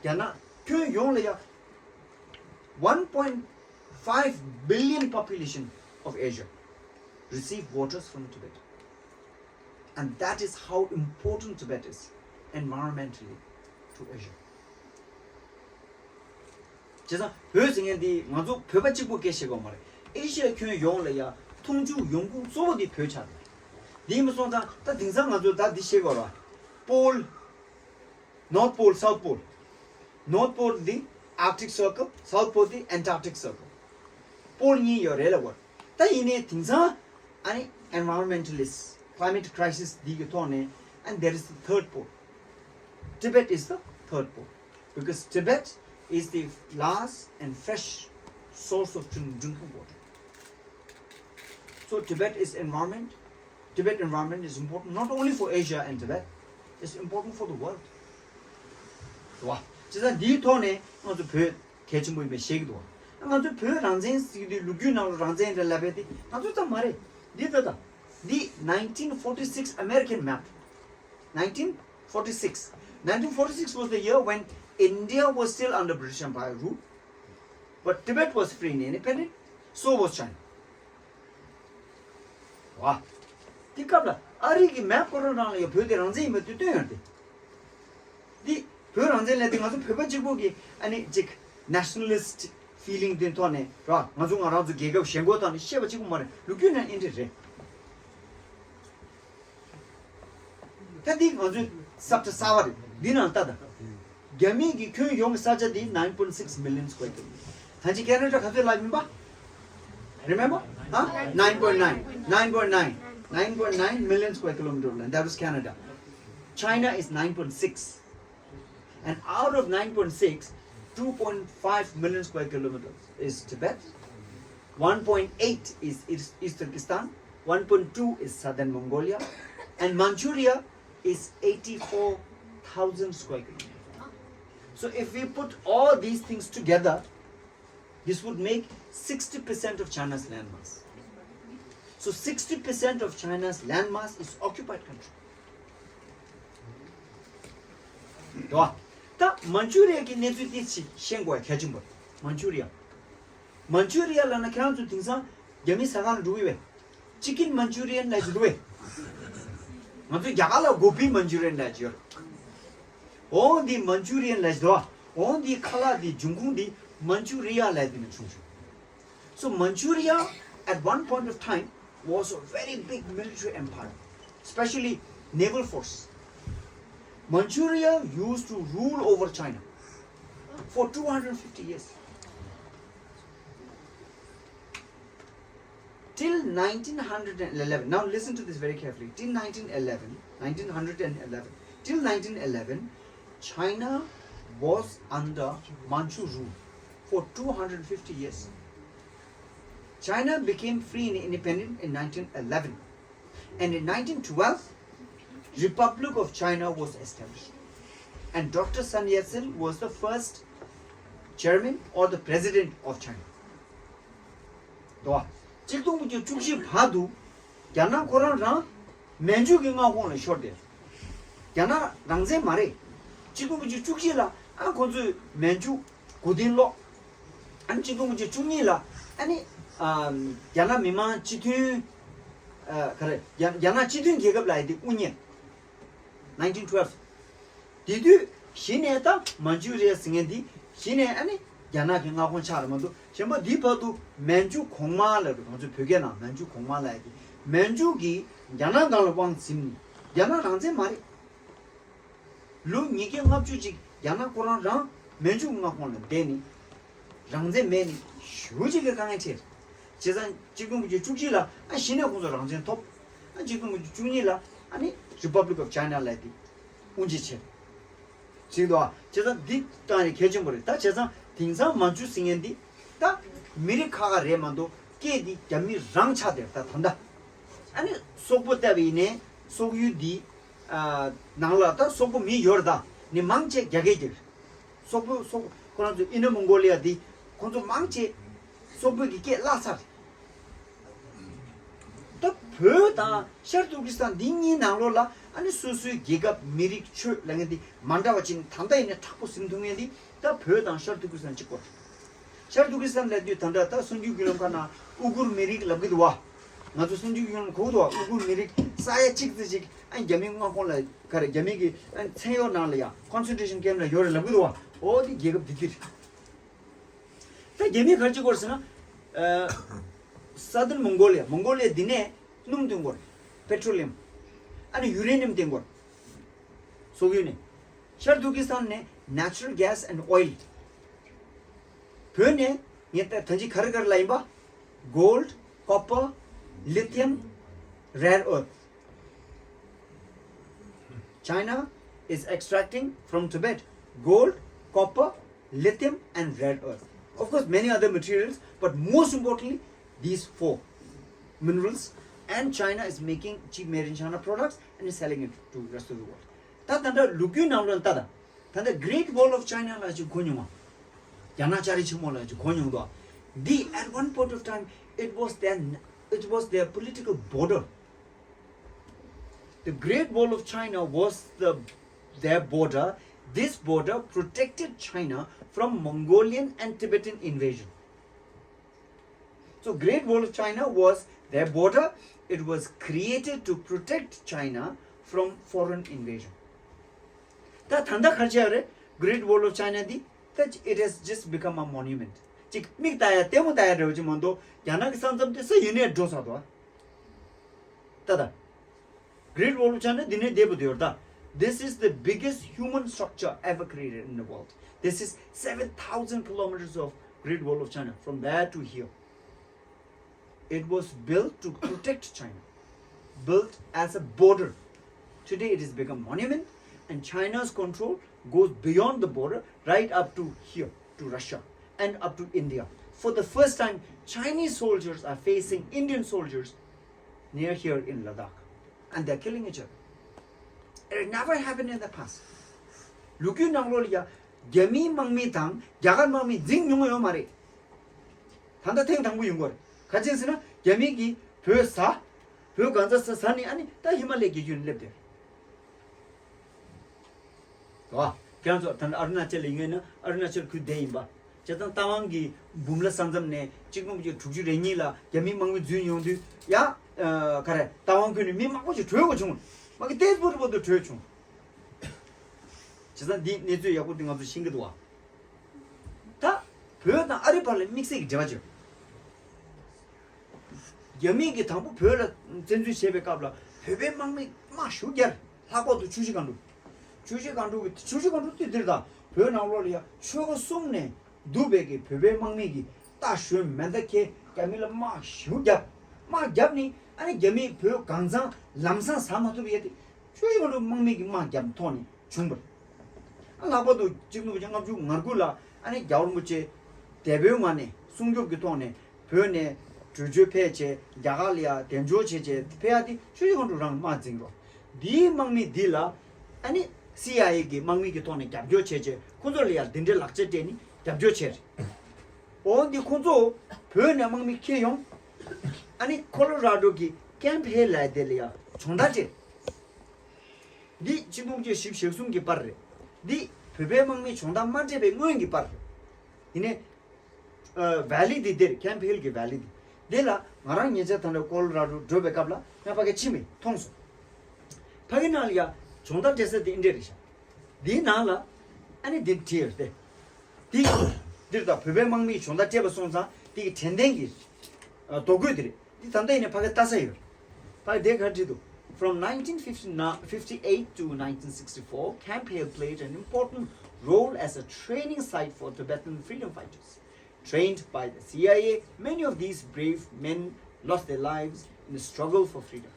རྒྱ་ནག་ཁྱོན་ཡོངས་ལ་ཡ། One point five billion population of Asia receive waters from Tibet. And that is how important Tibet is environmentally to Asia. བྱས་ཙང་བོད་ཟེར་མཁན་འདི་ང་ཚོ་བོད་པ་གཅིག་པུ་སྐད་བཤད་དགོས་མ་རེད། ཨེ་ཤི་ཡ་ཁྱོན་ཡོངས་ལ་ཡ་འཐུང་ཆུ་ཡོང་ཁུངས་གཙོ་བོ་འདི་བོད་ཆགས་རེད། འདི་མ་སོང་ཙང་ད་དེང་སང་ང་ཚོ་ད་འདི་ཤེས་དགོས་ར། Pole, North Pole, South Pole. North Pole འདི་Arctic Circle, South Pole འདི་Antarctic Circle. Pole གཉིས་ཡོད་རེད་ལབ་དགོས། ད་ཡིན་ནའི་དེང་སང་ཨ་ནི་environmentalist, climate crisis འདི་གི་ཐོག་ནས། And there is the third pole. Tibet is the third pole. Because Tibet is the last and fresh source of drink- drinking water. So Tibet is environment. Tibet environment is important not only for Asia and Tibet, it's important for the world. རེད་བ། བྱས་ཙང་འདིའི་ཐོག་ནས་ང་ཚོ་བོད་གལ་ཆེན་པོ་ཡིན་པའི་བཤད་ཀྱི་འདུག་བ། ང་ཚོའི་བོད་རང་བཙན་ཟེར་གྱི་དུས་ལོ་རྒྱུས་ནང་ལ་རང་བཙན་རེད་ལབ་པའི་དེ་ང་ཚོ་ཙམ་མ་རེད། འདི་ལྟ་དང་། འདི་nineteen forty-six American map. Nineteen forty-six. Nineteen forty-six was the year when India was still under British Empire rule, but Tibet was free and independent. So was China. ཝ། དེ་སྐབས་ལ་ཨ་རི་གི་མེབ་ཁོ་རང་རང་ལ་ཡང་བོད་དེ་རང་བཙན་ཡིན་པ་དེ་སྟོན་ཡོད་དེ། འདི་བོད་རང་བཙན་ལས་དེ་ང་ཚོ་བོད་པ་གཅིག་པོ་གི་ཨ་ནི་གཅིག་nationalist feeling དེ་ཐོག་ནས་ར། ང་ཚོ་ང་རང་ཚོ་རྒྱལ་ཁབ་ཞེན་ཁོག་ཐོག་ནས་བཤད་པ་གཅིག་པོ་མ་རེད། ལོ་རྒྱུས་ནང་ཨེ་འདྲ་རེད། ད་འདི་ང་ཚོའི་ས་ཁྲ་གསར་བ་རེད། འདི་ནང་ལྟ་དང་། རྒྱ་མི་གི་ཁྱོན་ཡོངས་ཀྱི་ས་ཆ་འདི་nine point six million square kilometer. ད་ཅི་ཁེ་ན་ཌ་ག་ཚོད་ལབ་ཡིན་པ། Remember? Huh? Nine point nine. Nine point nine. Nine point nine million square kilometer of land. That was Canada. China is nine point six. And out of nine point six, two point five million square kilometers is Tibet, one point eight is East, East Turkestan, one point two is southern Mongolia, and Manchuria is eighty-four thousand square kilometers. So if we put all these things together, this would make sixty percent of China's landmass. So sixty percent of China's landmass is occupied country. དོ། ད་མན་ཇུ་རི་ཡ་གི་གནས་ཚུལ་ཏིས་ཅིག་ཤེས་དགོས་གལ་ཆེན་པོ། མན་ཇུ་རི་ཡ། མན་ཇུ་རི་ཡ་ལབ་ན་ཁྱེད་རང་ཚོ་དེང་སང་རྒྱ་མི་ཟ་ཁང་ལ་འགྲོ་གི་བས། Chicken Manchurian ལབ་ཀྱི་འདུག་བས། ང་ཚོ་རྒྱ་གར་ལ་gobi Manchurian ལབ་ཀྱི་ཡོད། འོ་འདི་Manchurian ལབ་ཀྱི་འདུག་འོ་འདི་ཁ་ལག་འདི་འབྱུང་ཁུངས་འདི་མན་ཇུ་རི་ཡ་ལབ་འདི་ནས་བྱུང་བྱུང་། So Manchuria at one point of time was a very big military empire, especially naval force. Manchuria used to rule over China for two hundred fifty years. Till nineteen hundred eleven, now listen to this very carefully. Till nineteen eleven, nineteen hundred eleven, till nineteen eleven, China was under Manchu rule for two hundred fifty years. China became free and independent in nineteen eleven. And in nineteen twelve, Republic of China was established. And Doctor Sun Yat-sen was the first chairman or the president of China. དོ། གཅིག་སྟོང་དགུ་བརྒྱ་བཅུ་བཞི་བར་དུ་རྒྱ་ནག་ཁོ་རང་རང་མན་ཇུ་གི་མངའ་ཁོངས་ལ་ཤོར་ཏེ། རྒྱ་ནག་རང་བཙན་མ་རེད། གཅིག་སྟོང་དགུ་བརྒྱ་བཅུ་གཅིག་ལ་ཨ་ཁོ་ཚོས་མན་ཇུ་མགོ་རྟིང་སློག་ཨ་ནི་གཅིག་སྟོང་དགུ་བརྒྱ་བཅུ་གཉིས་ལ་ཨ་ནི་ཨ་རྒྱ་ནག་མི་དམངས་སྤྱི་མཐུན་ཨ་ག་རེ་རྒྱ་རྒྱ་ནག་སྤྱི་མཐུན་རྒྱལ་ཁབ་ལབ་ཡ་དེ་དབུ་བརྙེས། nineteen twelve། དེ་དུས་གཞི་ནས་ད་མན་ཇུ་རི་ཡ་ཟེར་མཁན་འདི་གཞི་ནས་ཨ་ནི་རྒྱ་ནག་གི་མངའ་ཁོངས་ཆགས་རེད་མ་གཏོགས་གཞན་པ་འདི་བར་དུ་མན་ཇུ་གོང་མ་ལབ་རེད། ང་ཚོའི་བོད་སྐད་ནང་མན་ཇུ་གོང་མ་ལབ་ཡ་དེ་མན་ཇུ་གིས་རྒྱ་ནག་སྒང་ལ་དབང་འཛིན་ནས་རྒྱ་ནག་རང་བཙན་མ་རེད། ལོ་ཉིས་བརྒྱ་ལྔ་བཅུ་ཅིག་རྒྱ་ནག་ཁོ་རང་རང་མན་ཇུ་གི་མངའ་ཁོངས་ལ་བསྡད་ནས་རང་བཙན་མེད་ནས་ཞེ་པོ་ཅིག་གི་དཀའ་ངལ་འཕྲད། བྱས་ཙང་གཅིག་སྟོང་དགུ་བརྒྱ་བཅུ་གཅིག་ལ་ཨ་གཞི་ནས་ཁོང་ཚོ་རང་བཙན་ཐོབ། ཨ་གཅིག་སྟོང་དགུ་བརྒྱ་བཅུ་གཉིས་ལ་ཨ་ནི་Republic of China ལབ་དེ་དབུ་འབྱེད་བྱས། ཅིག་འདུག་ཨ། བྱས་ཙང་འདི་བཏང་ནས་གལ་ཆེན་པོ་རེད། ད་བྱས་ཙང་དེང་སང་མན་ཇུ་ཟེར་མཁན་འདི་ད་མི་རིགས་ཁག་ཁག་རེད་མ་གཏོགས་སྐད་འདི་རྒྱ་མི་རང་ཆགས་བསྡད་ད་ད་ལྟ། ཨ་ནི་སོག་པོ་བལྟས་པ་ཡིན་ནའི་སོག་ཡུལ་འདི་ཨ་ནང་ལ་ད་སོག་པོ་མི་ཡོད་རེད། ད་ནི་མང་ཆེ་རྒྱ་སྐད་ཀྱི་རེད། སོག་པོ་སོག་ཁོ་རང་ཚོ་ཨིན་ན་མོང་གོ་ལི་ཡ་འདི་ཁོང་ཚོ་མང་ཆེ་སོག་པོའི་གི་སྐད་བརླག་ཚར། ད་བོད་དང་ཤར་ཏུར་ཀི་སི་ཐན་འདི་གཉིས་ནང་ལོགས་ལ་ཨ་ནི་སོ་སོའི་རྒྱལ་ཁབ་མི་རིགས་ཆོས་ལབ་མཁན་འདི་མ་འདྲ་བ་ཅིག་ད་ལྟ་ཡིན་ན་མཁྲེགས་པོ་ཟིན་ཐུབ་མཁན་འདི་ད་བོད་དང་ཤར་ཏུར་ཀི་སི་ཐན་གཅིག་པོ་རེད། ཤར་ཏུར་ཀི་སི་ཐན་ལབ་དུས་ད་ལྟ་ད་གསར་འགྱུར་བརྒྱུད་ལམ་ཁག་ནང་ཨུ་གུར་མི་རིགས་ལབ་གི་འདུག་བ། ང་ཚོ་གསར་འགྱུར་བརྒྱུད་ལམ་གོ་གི་འདུག་བ། ཨུ་གུར་མི་རིགས་ས་ཡ་གཅིག་ཙམ་ཅིག་ཨ་རྒྱ་མིའི་མངའ་ཁོངས་ལ་ག་རེ་རྒྱ་མི་གི་ཨ་ཚན་གཡོག་ནང་ལ་ཡ་concentration camp ལ་ཡོད་རེད་ལབ་གི་འདུག་བ། འོ་དེ་རྒྱལ་ཁབ་དེ་དེ་རེད། ད་རྒྱ་མིས་ག་རེ་བྱེད་ཀྱི་ཡོད་རེད་ཟེར་ན། ཨ་Southern Mongolia, Mongolia འདི་ནས་སྣུམ་བཏོན་གྱི་ཡོད་རེད། Petroleum. ཨ་ནི་uranium་དེ་འགོར། སོག་ཡུལ་ནས། ཤར་ཏུར་ཀི་སི་ཐན་ནས་natural gas and oil. བོད་ནས་ངས་ད་ད་ཅི་ག་རེ་ག་རེ་ལ་ཡིན་པ། Gold, copper, lithium, rare earth. China is extracting from Tibet gold, copper, lithium, and rare earth. Of course, many other materials, but most importantly, these four minerals. And China is making cheap made in China products and is selling it to rest of the world. ད་ད་ལྟ་ལོ་རྒྱུས་ནང་ལོགས་ད་ད་ད་ལྟ་Great Wall of China ལ་ཅིག་གོ་མྱོང་བ། རྒྱ་ནག་ལྕགས་རི་ཆེན་མོ་ལ་ཅིག་གོ་མྱོང་དོ། The at one point of time, it was their, it was their political border. The Great Wall of China was the, their border. This border protected China from Mongolian and Tibetan invasion. So Great Wall of China was their border. It was created to protect China from foreign invasion. ད་ད་ལྟ་ག་རེ་བྱས་རེད། Great Wall of China འདི་ད་it has just become a monument. ཅིག་མིག་ལྟ་ཡ་ལྟད་མོ་ལྟ་ཡ་འདྲ་བོ་ཅིག་མ་གཏོགས་རྒྱ་ནག་གི་ས་མཚམས་དེ་ས་ཡུན་ནས་འགྲོ་ཚར་འདུག་ཨ། ད་ད། Great Wall of China འདི་ནས་འདས་པོ་དེ་ཡོད་ད། This is the biggest human structure ever created in the world. This is seven thousand kilometers of Great Wall of China from there to here. It was built to protect China, built as a border. Today it has become monument, and China's control goes beyond the border right up to here, to Russia, and up to India. For the first time, Chinese soldiers are facing Indian soldiers near here in Ladakh, and they're killing each other. It never happened in the past. ལོ་རྒྱུས་ནང་ལོགས་ལ་ཡ་རྒྱ་མིའི་དམག་མི་དང་རྒྱ་གར་དམག་མི་འཛིང་མྱོང་ཡོད་མ་རེད། ད་ལྟ་ཐེངས་དང་པོ་ཡིན་དགོས་རེད། ག་ཅི་ཟེར་ན་རྒྱ་མི་གིས་བོད་ཟ། བོད་གང་ཚ་ཟ་ཟ་ནས་ཨ་ནི་ད་ཧི་མ་ལའི་རྒྱལ་རྒྱུད་ནས་སླེབས་དེ། རེད་བ། ཁྱེད་རང་ཚོ་ད་ལྟ་ཨ་རུ་ན་ཅལ་ལ་ཡིན་ན་ཨ་རུ་ན་ཅལ་ཁུལ་བསྡད་ཡིན་པ། བྱས་ཙང་རྟ་དབང་གི་འབུམ་ལ་ས་མཚམས་ནས་གཅིག་སྟོང་དགུ་བརྒྱ་དྲུག་ཅུ་རེ་གཉིས་ལ་རྒྱ་མིའི་དམག་མི་འཛུལ་ཡོང་དུས་ཡ། ཨ། ག་རེ་རྟ་དབང་ཁུལ་ནས་མི་མང་པོ་ཞིག་བྲོས་དགོས་བྱུང་། མ་གི་ཏེས་པོ་རི་པོ་དུ་བྲོས་བྱུང་། བྱས་ཙང་འདི་གནས་ཚུལ་ཡག་པོ་འདི་ང་ཚོ་ཤེས་ཀྱི་འདུག་བ། ད་བོད་དང་ཨ་རི་བར་ལ་དམིགས་བསལ་གྱི་འབྲེལ་བ་ཅིག་རྒྱ་མི་གིས་དང་པོ་བོད་ལ་བཙན་འཛུལ་བྱེད་པའི་སྐབས་ལ་བོད་པའི་དམག་མི་དམག་ཞུ་རྒྱར་ལྷག་པར་དུ་ཆུ་བཞི་སྒང་དྲུག་ཆུ་བཞི་སྒང་དྲུག་གི་ཆུ་བཞི་སྒང་དྲུག་དུས་འདིར་དང་བོད་ནང་ལོགས་ལ་ཡ་ཆོལ་ཁ་གསུམ་ནས་འདུག་པའི་གི་བོད་པའི་དམག་མི་གི་རྟ་ཞོན་མེ་མདའ་འཁྱེར་རྒྱ་མི་ལ་དམག་ཞུ་རྒྱབ། དམག་རྒྱབ་ནི་ཨ་ནི་རྒྱ་མིས་བོད་གང་ཚང་ལམ་སང་ཟ་མ་ཐུབ་ཡས་དེ་ཆུ་བཞི་སྒང་དྲུག་དམག་མི་གི་དམག་རྒྱབ་ཐོག་ནས། བྱུང་བ་རེད། ལྷག་པར་དུ་གཅིག་སྟོང་དགུ་བརྒྱ་ལྔ་བཅུ་ང་དགུ་ལ་ཨ་ནི་རྒྱལ་བ་རིན་པོ་ཆེ་དེད་དཔོན་ངོས་ནས་སྲུང་སྐྱོབ་ཀྱི་ཐོག་ནས་བོད་ནས་བྲོས་བྱོལ་ཕེབས་བྱས་རྒྱ་གར་ལ་ཡ་གདན་འཇོག་བྱས་བྱས་ཕེབས་ཡ་དེ་ཆུ་བཞི་སྒང་དྲུག་རང་དམག་འཛིང་རོགས། འདིའི་དམག་མི་འདི་ལ་ཨ་ནི་སི་ཨའི་ཨེ་གི་དམག་མི་གི་ཐོག་ནས་རྒྱབ་སྐྱོར་བྱས་བྱས་ཁོ་ཚོ་ལ་ཡ་འདི་འདྲའི་ལག་ཆ་སྤྲད་ནས་རྒྱབ་སྐྱོར་བྱས་རེད། འོ་འདི་ཁོ་ཚོ་བོད་ནས་དམག་མི་འཁྱེར་ཡོང་། ཨ་ནི་ཁོ་ལོ་ར་ཌོ་གི་ཀེམ་ཧེལ་ལ་ཡ་དེ་ལ་ཡ་སྦྱོང་བརྡར་སྤྲད། འདི་ཆིག་སྟོང་དགུ་བརྒྱ་བཞི་བཅུ་ཞེ་གསུམ་གྱི་པར་རེད། འདི་བོད་པའི་དམག་མི་སྦྱོང་བརྡར་མ་སྤྲད་པའི་སྔོན་གྱི་པར་རེད། ཡིན་ནའི། ཨ། ཝེ་ལི་འདི་འདིར་ཀེམ་ཧིལ་གྱི་ཝེ་ལི་འདི། འདི་ལ་ང་རང་ཉེ་ཆར་ད་ལྟ་ཀོ་ལོ་ར་ཌོ་འགྲོ་བའི་སྐབས་ལ་ངས་ཕ་གི་ཕྱིན་པས་མཐོང་སོང་། ཕ་གི་ནང་ལ་ཡ་སྦྱོང་བརྡར་སྤྲད་ས་དེ་འདི་འདྲ་རེད་ཤག་འདིའི་ནང་ལ་ཨ་ནི་འདི་བྲིས་ཡོད་དེ། འདི་འདིར་ད་བོད་པའི་དམག་མིས་སྦྱོང་བརྡར་སྤྲད་པ་སོང་ཙང་འདི་གི་དྲན་རྟེན་གྱི་ཨ། རྡོ་བརྐོས་འདི་རེད། འདི་ད་ལྟ་ཡིན་ན་ཕ་གི་ལྟ་ས་ཡོད། ཕ་གི་དེ་ག་བྲིས་འདུག From nineteen fifty-eight to nineteen sixty-four, Camp Hale played an important role as a training site for Tibetan freedom fighters. Trained by the C I A, many of these brave men lost their lives in the struggle for freedom.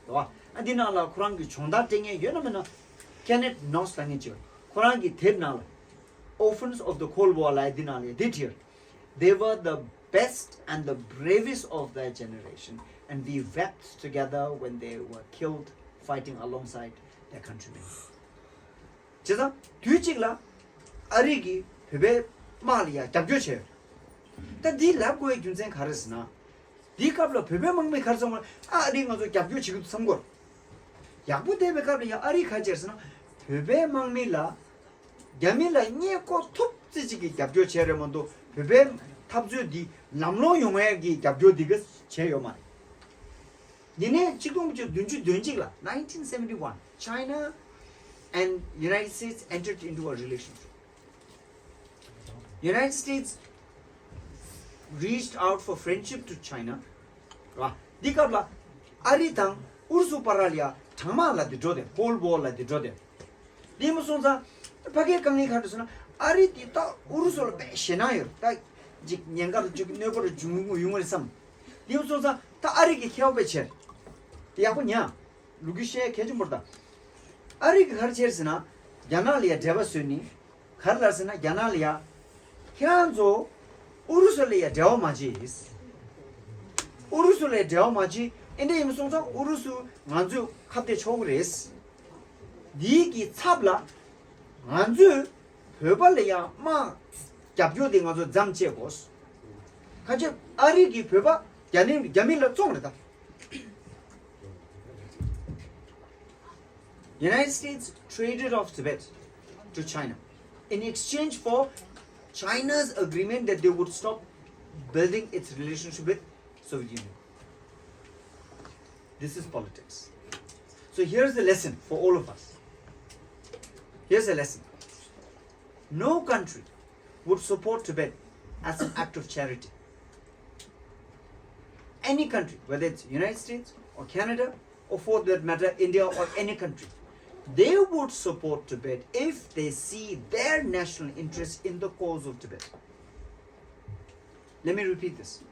རེད་བ། ཨ། འདི་ནང་ལ་ཁོ་རང་གི་སྦྱོང་བརྡར་སྤྲད་མཁན་ཡོད་ན་མེད་ན། Kenneth Noss ལབ་མཁན་ཅིག་ཡོད། ཁོ་རང་གི་དེབ་ནང་ལ། Orphans of the Cold War ལབ་ཡ་འདི་ནང་ལ་འདི་བྲིས་ཡོད། They were the best and the bravest of their generation, and we wept together when they were killed fighting alongside their countrymen. བྱས་ཙང་དུས་གཅིག་ལ་ཨ་རི་གིས་བོད་པའི་དམག་ལ་ཡང་རྒྱབ་སྐྱོར་བྱས་ཡོད། ད་འདི་ལབ་དགོས་པའི་རྒྱུ་མཚན་ག་རེ་ཟེར་ན། འདིའི་སྐབས་ལ་བོད་པའི་དམག་མི་ག་རེ་ཟེར་ན། ཨ་རི་ང་ཚོ་རྒྱབ་སྐྱོར་བྱེད་ཀྱི་འདུག་བསམ་གྱི་ཡོད་རེད། ཡག་པོ་བལྟས་པའི་སྐབས་ལ་ཡང་ཨ་རིས་ག་རེ་བྱས་ཟེར་ན། བོད་པའི་དམག་མི་ལ་རྒྱ་མི་ལ་རྙེད་ཁོ་ཐུབ་ཙི་ཅིག་གི་རྒྱབ་སྐྱོར་བྱས་རེད་མ་གཏོགས་བོད་པའི་འཐབ་རྩོད་འདི་ལམ་ལྷོང་ཡོང་ཡས་ཀྱི་རྒྱབ་སྐྱོར་འདི་ག་བྱས་ཡོད་མ་རེད། འདི་ནས་ཆིག་སྟོང་དགུ་བརྒྱ་བདུན་ཅུ་དོན་གཅིག་ལ། Nineteen seventy-one, China and United States entered into a relationship. United States reached out for friendship to China. ར། འདི་སྐབས་ལ་ཨ་རི་དང་ ཨུ་རུ་སུ་བར་ལ་ཡ་གྲང་དམག་ལབ་དེ་འགྲོ་དེ། Cold War ལབ་དེ་འགྲོ་དེ། དེ་མ་སོང་ཙང་ཕ་གིའི་དཀའ་ངལ་ག་རེ་ཟེར་ན། ཨ་རི་དེ་ད་ཨུ་རུ་སུ་ལ་དཔེ་ཞེད་སྣང་ཡོད། ད་ཅིག་ཉེན་ཁ་ལ་ཅིག་གནོད་པ་རུ་འབྱུང་ཡོང་གི་རེད་བསམ། དེ་མ་སོང་ཙང་ད་ཨ་རི་གི་ཁེ་བ་དཔེ་ཆེ། ཡག་པོ་ཉན། ལོ་རྒྱུས་བཤད་གལ་ཆེན་པོ་རེད་ད། ཨ་རི་གི་ག་རེ་བྱས་ཟེར་ན། རྒྱ་ནག་ལ་ཡ་འབྲེལ་བ་བཟོས་ནི། ག་རེ་ལབ་ཟེར་ན། རྒྱ་ནག་ལ་ཡ། ཁྱེད་རང་ཚོ་ཨུ་རུ་སུ་ལ་ཡ་འབྲེལ་བ་མ་བྱེད། ཨུ་རུ་སུ་ལ་ཡ་འབྲེལ་བ་མ་བྱེད། ཨེ་འདྲ་ཡིན་སོང་ཙང་ཨུ་རུ་སུ་ང་ཚོས་ཁ་གཏད་ཆོག་གི་རེད། འདིའི་གི་ཚབ་ལ་ང་ཚོས་བོད་པ་ལ་ཡ་དམག་རྒྱབ་སྐྱོར་དེ་ང་ཚོ་མཚམས་བཅད་དགོས། ཁ་ཆེ་ཨ་རི་གི་བོད་པ་རྒྱ་ནིང་རྒྱ་མི་ལ་བཙོང་རེད་ད། United States traded off Tibet to China in exchange for China's agreement that they would stop building its relationship with Soviet Union. This is politics. So here's the lesson for all of us. Here's a lesson. No country would support Tibet as an act of charity. Any country, whether it's United States or Canada, or for that matter, India or any country, they would support Tibet if they see their national interest in the cause of Tibet. Let me repeat this.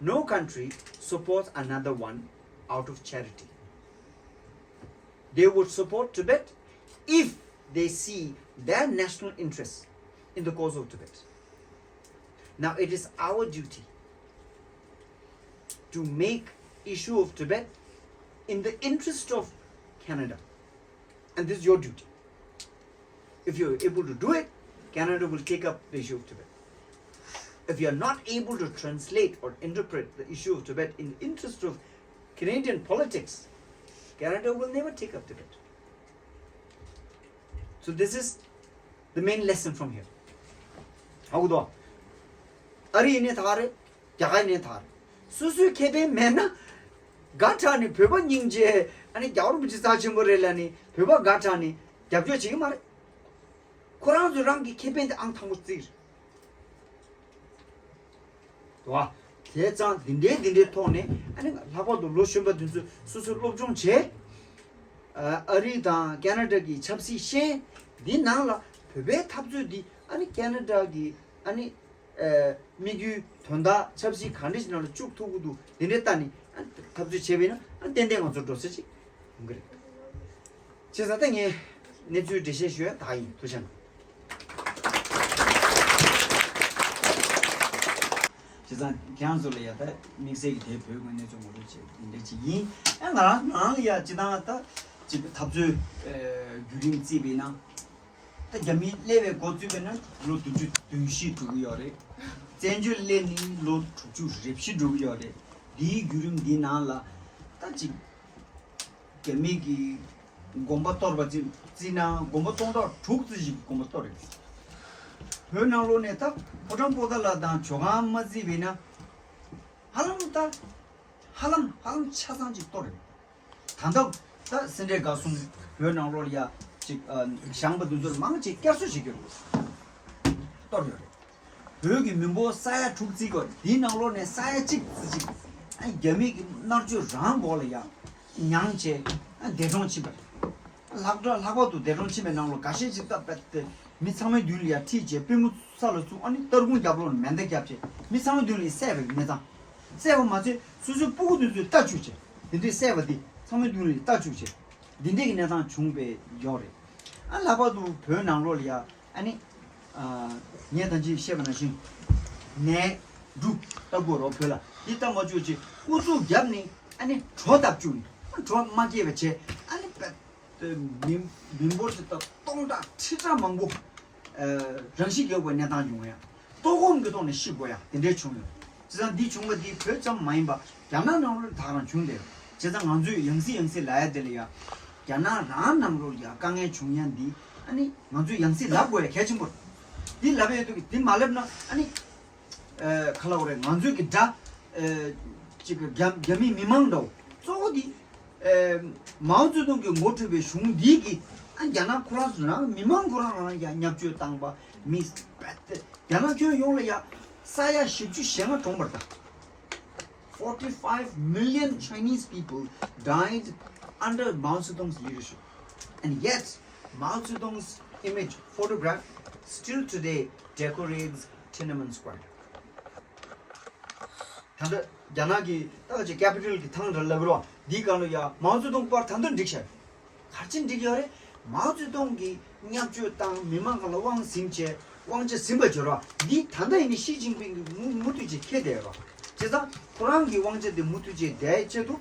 No country supports another one out of charity. They would support Tibet if they see their national interests in the cause of Tibet. Now it is our duty to make issue of Tibet in the interest of Canada. And this is your duty. If you're able to do it, Canada will take up the issue of Tibet. If you're not able to translate or interpret the issue of Tibet in the interest of Canadian politics, Canada will never take up Tibet. So this is the main lesson from here. ཧ་གོ་འདུག་ཨ་རི་ཡིན་ནའི་ད་ག་རེད། རྒྱ་གར་ཡིན་ནའི་ད་ག་རེད། སོ་སོའི་ཁེ་ཕན་མེད་ན། དགའ་དྲགས་ནས་བོད་པ་སྙིང་རྗེ། ཨ་ནི་རྒྱལ་བ་རིན་པོ་ཆེ་རྩ་ཆེན་པོ་རེད་ལབ་ནས་བོད་པ་དགའ་དྲགས་ནས་རྒྱབ་སྐྱོར་བྱེད་ཀྱི་མ་རེད། ཁོ་རང་ཚོ་རང་གི་ཁེ་ཕན་དེ་ཨང་དང་པོ་བརྩིས་རེད། དོ། དེ་ཙང་འདི་འདྲའི་འདི་འདྲའི་ཐོག་ནས་ཨ་ནི་ལྷག་པར་དུ་ལོ་གཞོན་པ་དེ་ཚོས་སོ་སོའི་སློབ་སྦྱོང་བྱས། ཨ་རི་དང་ཁེ་ན་ཌ་གི་ཆབ་སྲིད་ཤེས། འདི་ནང་ལ་བོད་པའི་འཐབ་རྩོད་འདི་ཨ་ནི་ཁེ་ན་ཌ་གི་ཨ་ནི་དམིགས་ཡུལ་དོན་དག་ཆབ་སྲིད་ག་འདྲ་ཞིག་ནང་ལ་བཅུག་ཐུབ་ཀྱི་འདུག་འདི་འདྲའི་ལྟ་ནས་ཨ་འཐབ་རྩོད་བྱས་པས་ན་ཨ་ཏན་ཏན་ང་ཚོ་འགྲོ་ས་ཅིག་ཡོང་གི་རེད། བྱས་ཙང་ད་ངས་གནས་ཚུལ་འགྲེལ་བཤད་ཞུ་ཡ་ད་ཡིན། ཐུགས་རྗེ་གནང་། བྱས་ཙང་ཁྱེད་རང་ཚོ་ལ་ཡ་ད་དམིགས་བསལ་གྱི་དེ་བོད་ཀྱི་གནས་ཚུལ་ངོ་སྤྲོད་བྱས་འདི་འདྲ་ཅིག་ཡིན། ཨ་ང་རང་ནང་ལ་ཡ་སྤྱི་བཏང་ད་ཅིག་འཐབ་རྩོད་བརྒྱུད་རིམ་བརྩིས་པས་ན། ད་རྒྱ་མི་སླེབས་པའི་འགོ་བཙུགས་པས་ན་ལོ་བདུན་ཅུ་དོན་བཞི་འགྲོ་གི་ཡོད་རེད། བཙན་བྱོལ་སླེབས་ནས་ལོ་དྲུག་ཅུ་རེ་བཞི་འགྲོ་གི་ཡོད་རེད། འདིའི་བརྒྱུད་རིམ་འདིའི་ནང་ལ་ད་ཅིག་རྒྱ་མི་གི་དགོན་པ་གཏོར་བ་ཅིག་བརྩིས་ན་དགོན་པ་སྟོང་ཕྲག་དྲུག་ཙམ་ཞིག་གི་དགོན་པ་གཏོར་རེད། བོད་ནང་ལོགས་ནས་ད་ཕོ་བྲང་པོ་ཏཱ་ལ་དང་ཇོ་ཁང་མ་བརྩིས་པས་ན་ཧ་ལམ་ད་ཧ་ལམ་ཧ་ལམ་ཆ་ཚང་ཅིག་གཏོར་རེད། ད་ལྟ་ད་སེ་འབྲས་དགའ་གསུམ་བོད་ནང་ལོགས་ལ་ཡ་ཅིག་ཨ་བཞེངས་པ་འདི་ཚོར་མང་ཆེ་བསྐྱར་གསོ་བྱེད་ཀྱི་རེད། གཏོར་ཡོད་རེད། བོད་ཀྱི་མི་འབོར་ས་ཡ་དྲུག་བརྩི་དགོས། འདིའི་ནང་ལོགས་ནས་ས་ཡ་གཅིག་ཙམ་ཅིག་ཨ་རྒྱ་མི་གི་མནར་གཅོད་རང་འོག་ལ་ཡ་མྱངས་བྱས་ཨ་འདས་གྲོངས་ཕྱིན་པ་རེད། ལྷག་དྲག་ལྷག་པར་དུ་འདས་གྲོངས་ཕྱིན་པའི་ནང་ལོགས་འགའ་ཤས་ཅིག་སྟབས་བདེ་མི་ཚང་མའི་མདུན་ལ་ཡ་ཁྲིད་བྱས་པུས་མོ་ས་ལ་བཙུགས། ཨ་ནི་སྟར་ཁུང་རྒྱབ་ལོགས་ནས་མེ་མདའ་བརྒྱབ་བྱས་མི་ཚང་མའི་མདུན་ལ་ཡ་བསད་པའི་གནས་སྟངས། བསད་པ་མ་ཚད་སོ་སོའི་སྤུ་གུ་དེ་ཚོ་རྟ་བཅུག་བྱས་དེ་འདྲའི་བསད་པ་དེ་ཚང་མའི་མདུན་ལ་ཡ་རྟ་བཅུག་བྱས་འདི་འདྲའི་གི་གནས་སྟངས་བྱུང་བའི་ཡོད་རེད། ཨ་ལྷག་པར་དུ་བོད་ནང་ལོགས་ལ་ཡ་ཨ་ནི། ཨ་ངས་ད་ཅི་བཤད་པ་ནང་བཞིན། ནས་འབྲུ་ལྟ་དགོས་རོགས་བོད་ལ་འདི་ལྟ་མ་བཅུག་ཅིག་ཨུ་ཚུགས་བརྒྱབ་ནས་ཨ་ནི་གྲོ་བཏབ་བཅུག་ནས་གྲོ་མ་སྐྱེས་པ་བྱས་ཨ་ནི་པ་མི་མི་འབོར་ཅིག་ད་སྟོང་ཕྲག་ཁྲི་ཕྲག་མང་པོ་རང་ཤི་རྒྱག་དགོས་གནས་སྟངས་ཡོང་ཡ། ལྟོགས་སྐོམ་གྱི་ཐོག་ནས་ཤི་དགོས་ཡ་དེ་འདྲའི་བྱུང་ཡོད། བྱས་ཙང་འདི་བྱུང་བ་འདི་བོད་ཙམ་མ་ཡིན་པ་རྒྱ་ནག་ནང་ལོགས་ད་ག་རང་བྱུང་བསྡད་ཡོད། བྱས་ཙང་ང་ཚོས་ཡང་སེ་ཡང་སེ་ལབ་ཡ་དེ་ལ་ཡ། རྒྱ་ནག་རང་ནང་ལོགས་ཡ་དཀའ་ངལ་བྱུང་ཡ་འདི་ཨ་ནི་ང་ཚོས་ཡང་སེ་ལབ་དགོས་ཡ་གལ་ཆེན་པོ་རེད། འདི་ལབ་ཡ་ཡོད་དུས་འདི་མ་ལབ་ན་ཨ་ནི་ཨ་ག་ལབ་དགོས་རེད། ང་ཚོའི་གི་དགྲ་ཨ་ཅིག་གི་རྒྱ་རྒྱ་མི་མི་མང་འདྲ་བོ་གཙོ་བོ་འདི་ཨ་མའོ་ཙེ་ཏུང་གིས་ངོ་སྤྲོད་པའི་གཞུང་འདི་གི་ཨ་རྒྱ་ནག་ཁོ་རང་ཚོ་རང་མི་མང་ཁོ་རང་རང་ཡ་བརྙས་བཅོས་བཏང་པ་མི་རྒྱ་ནག་ཁྱོན་ཡོངས་ལ་ཡ་ས་ཡ་བཞི་བཅུ་ཞེ་ལྔ་གྲོངས་པ་རེད་ད། Forty-five million Chinese people died under Mao Zedong's leadership. And yet, Mao Zedong's image photograph still today decorates Tiananmen Square. ད་ལྟ་རྒྱ་ནག་གི་ད་ག་ཅིག་ཀེ་པི་ཊལ་གྱི་ཐང་འདྲ་ལབ་རོགས་འདིའི་སྒང་ལ་ཡ་མའོ་ཙེ་ཏུང་པར་ད་དུང་བསྒྲིགས་ཤག་ག་རེ་བྱས་བསྒྲིགས་ཡོད་རེད། མའོ་ཙེ་ཏུང་གིས་བརྙས་བཅོས་བཏང་མི་མང་སྒང་ལ་དབང་ཟིན་བྱས་དབང་ཆ་ཟིན་པ་བྱོས་རོགས་འདི་ད་ལྟ་ཡིན་ནའི་ཞི་ཅིན་ཕིང་གིས་མུ་མུ་མཐུད་བྱས་འཁྱེར་བསྡད་ཡོད་རོགས། བྱས་ཙང་ཁོ་རང་གི་དབང་ཆ་དེ་མུ་མཐུད་བྱས་བསྡད་ཆེད་དུ་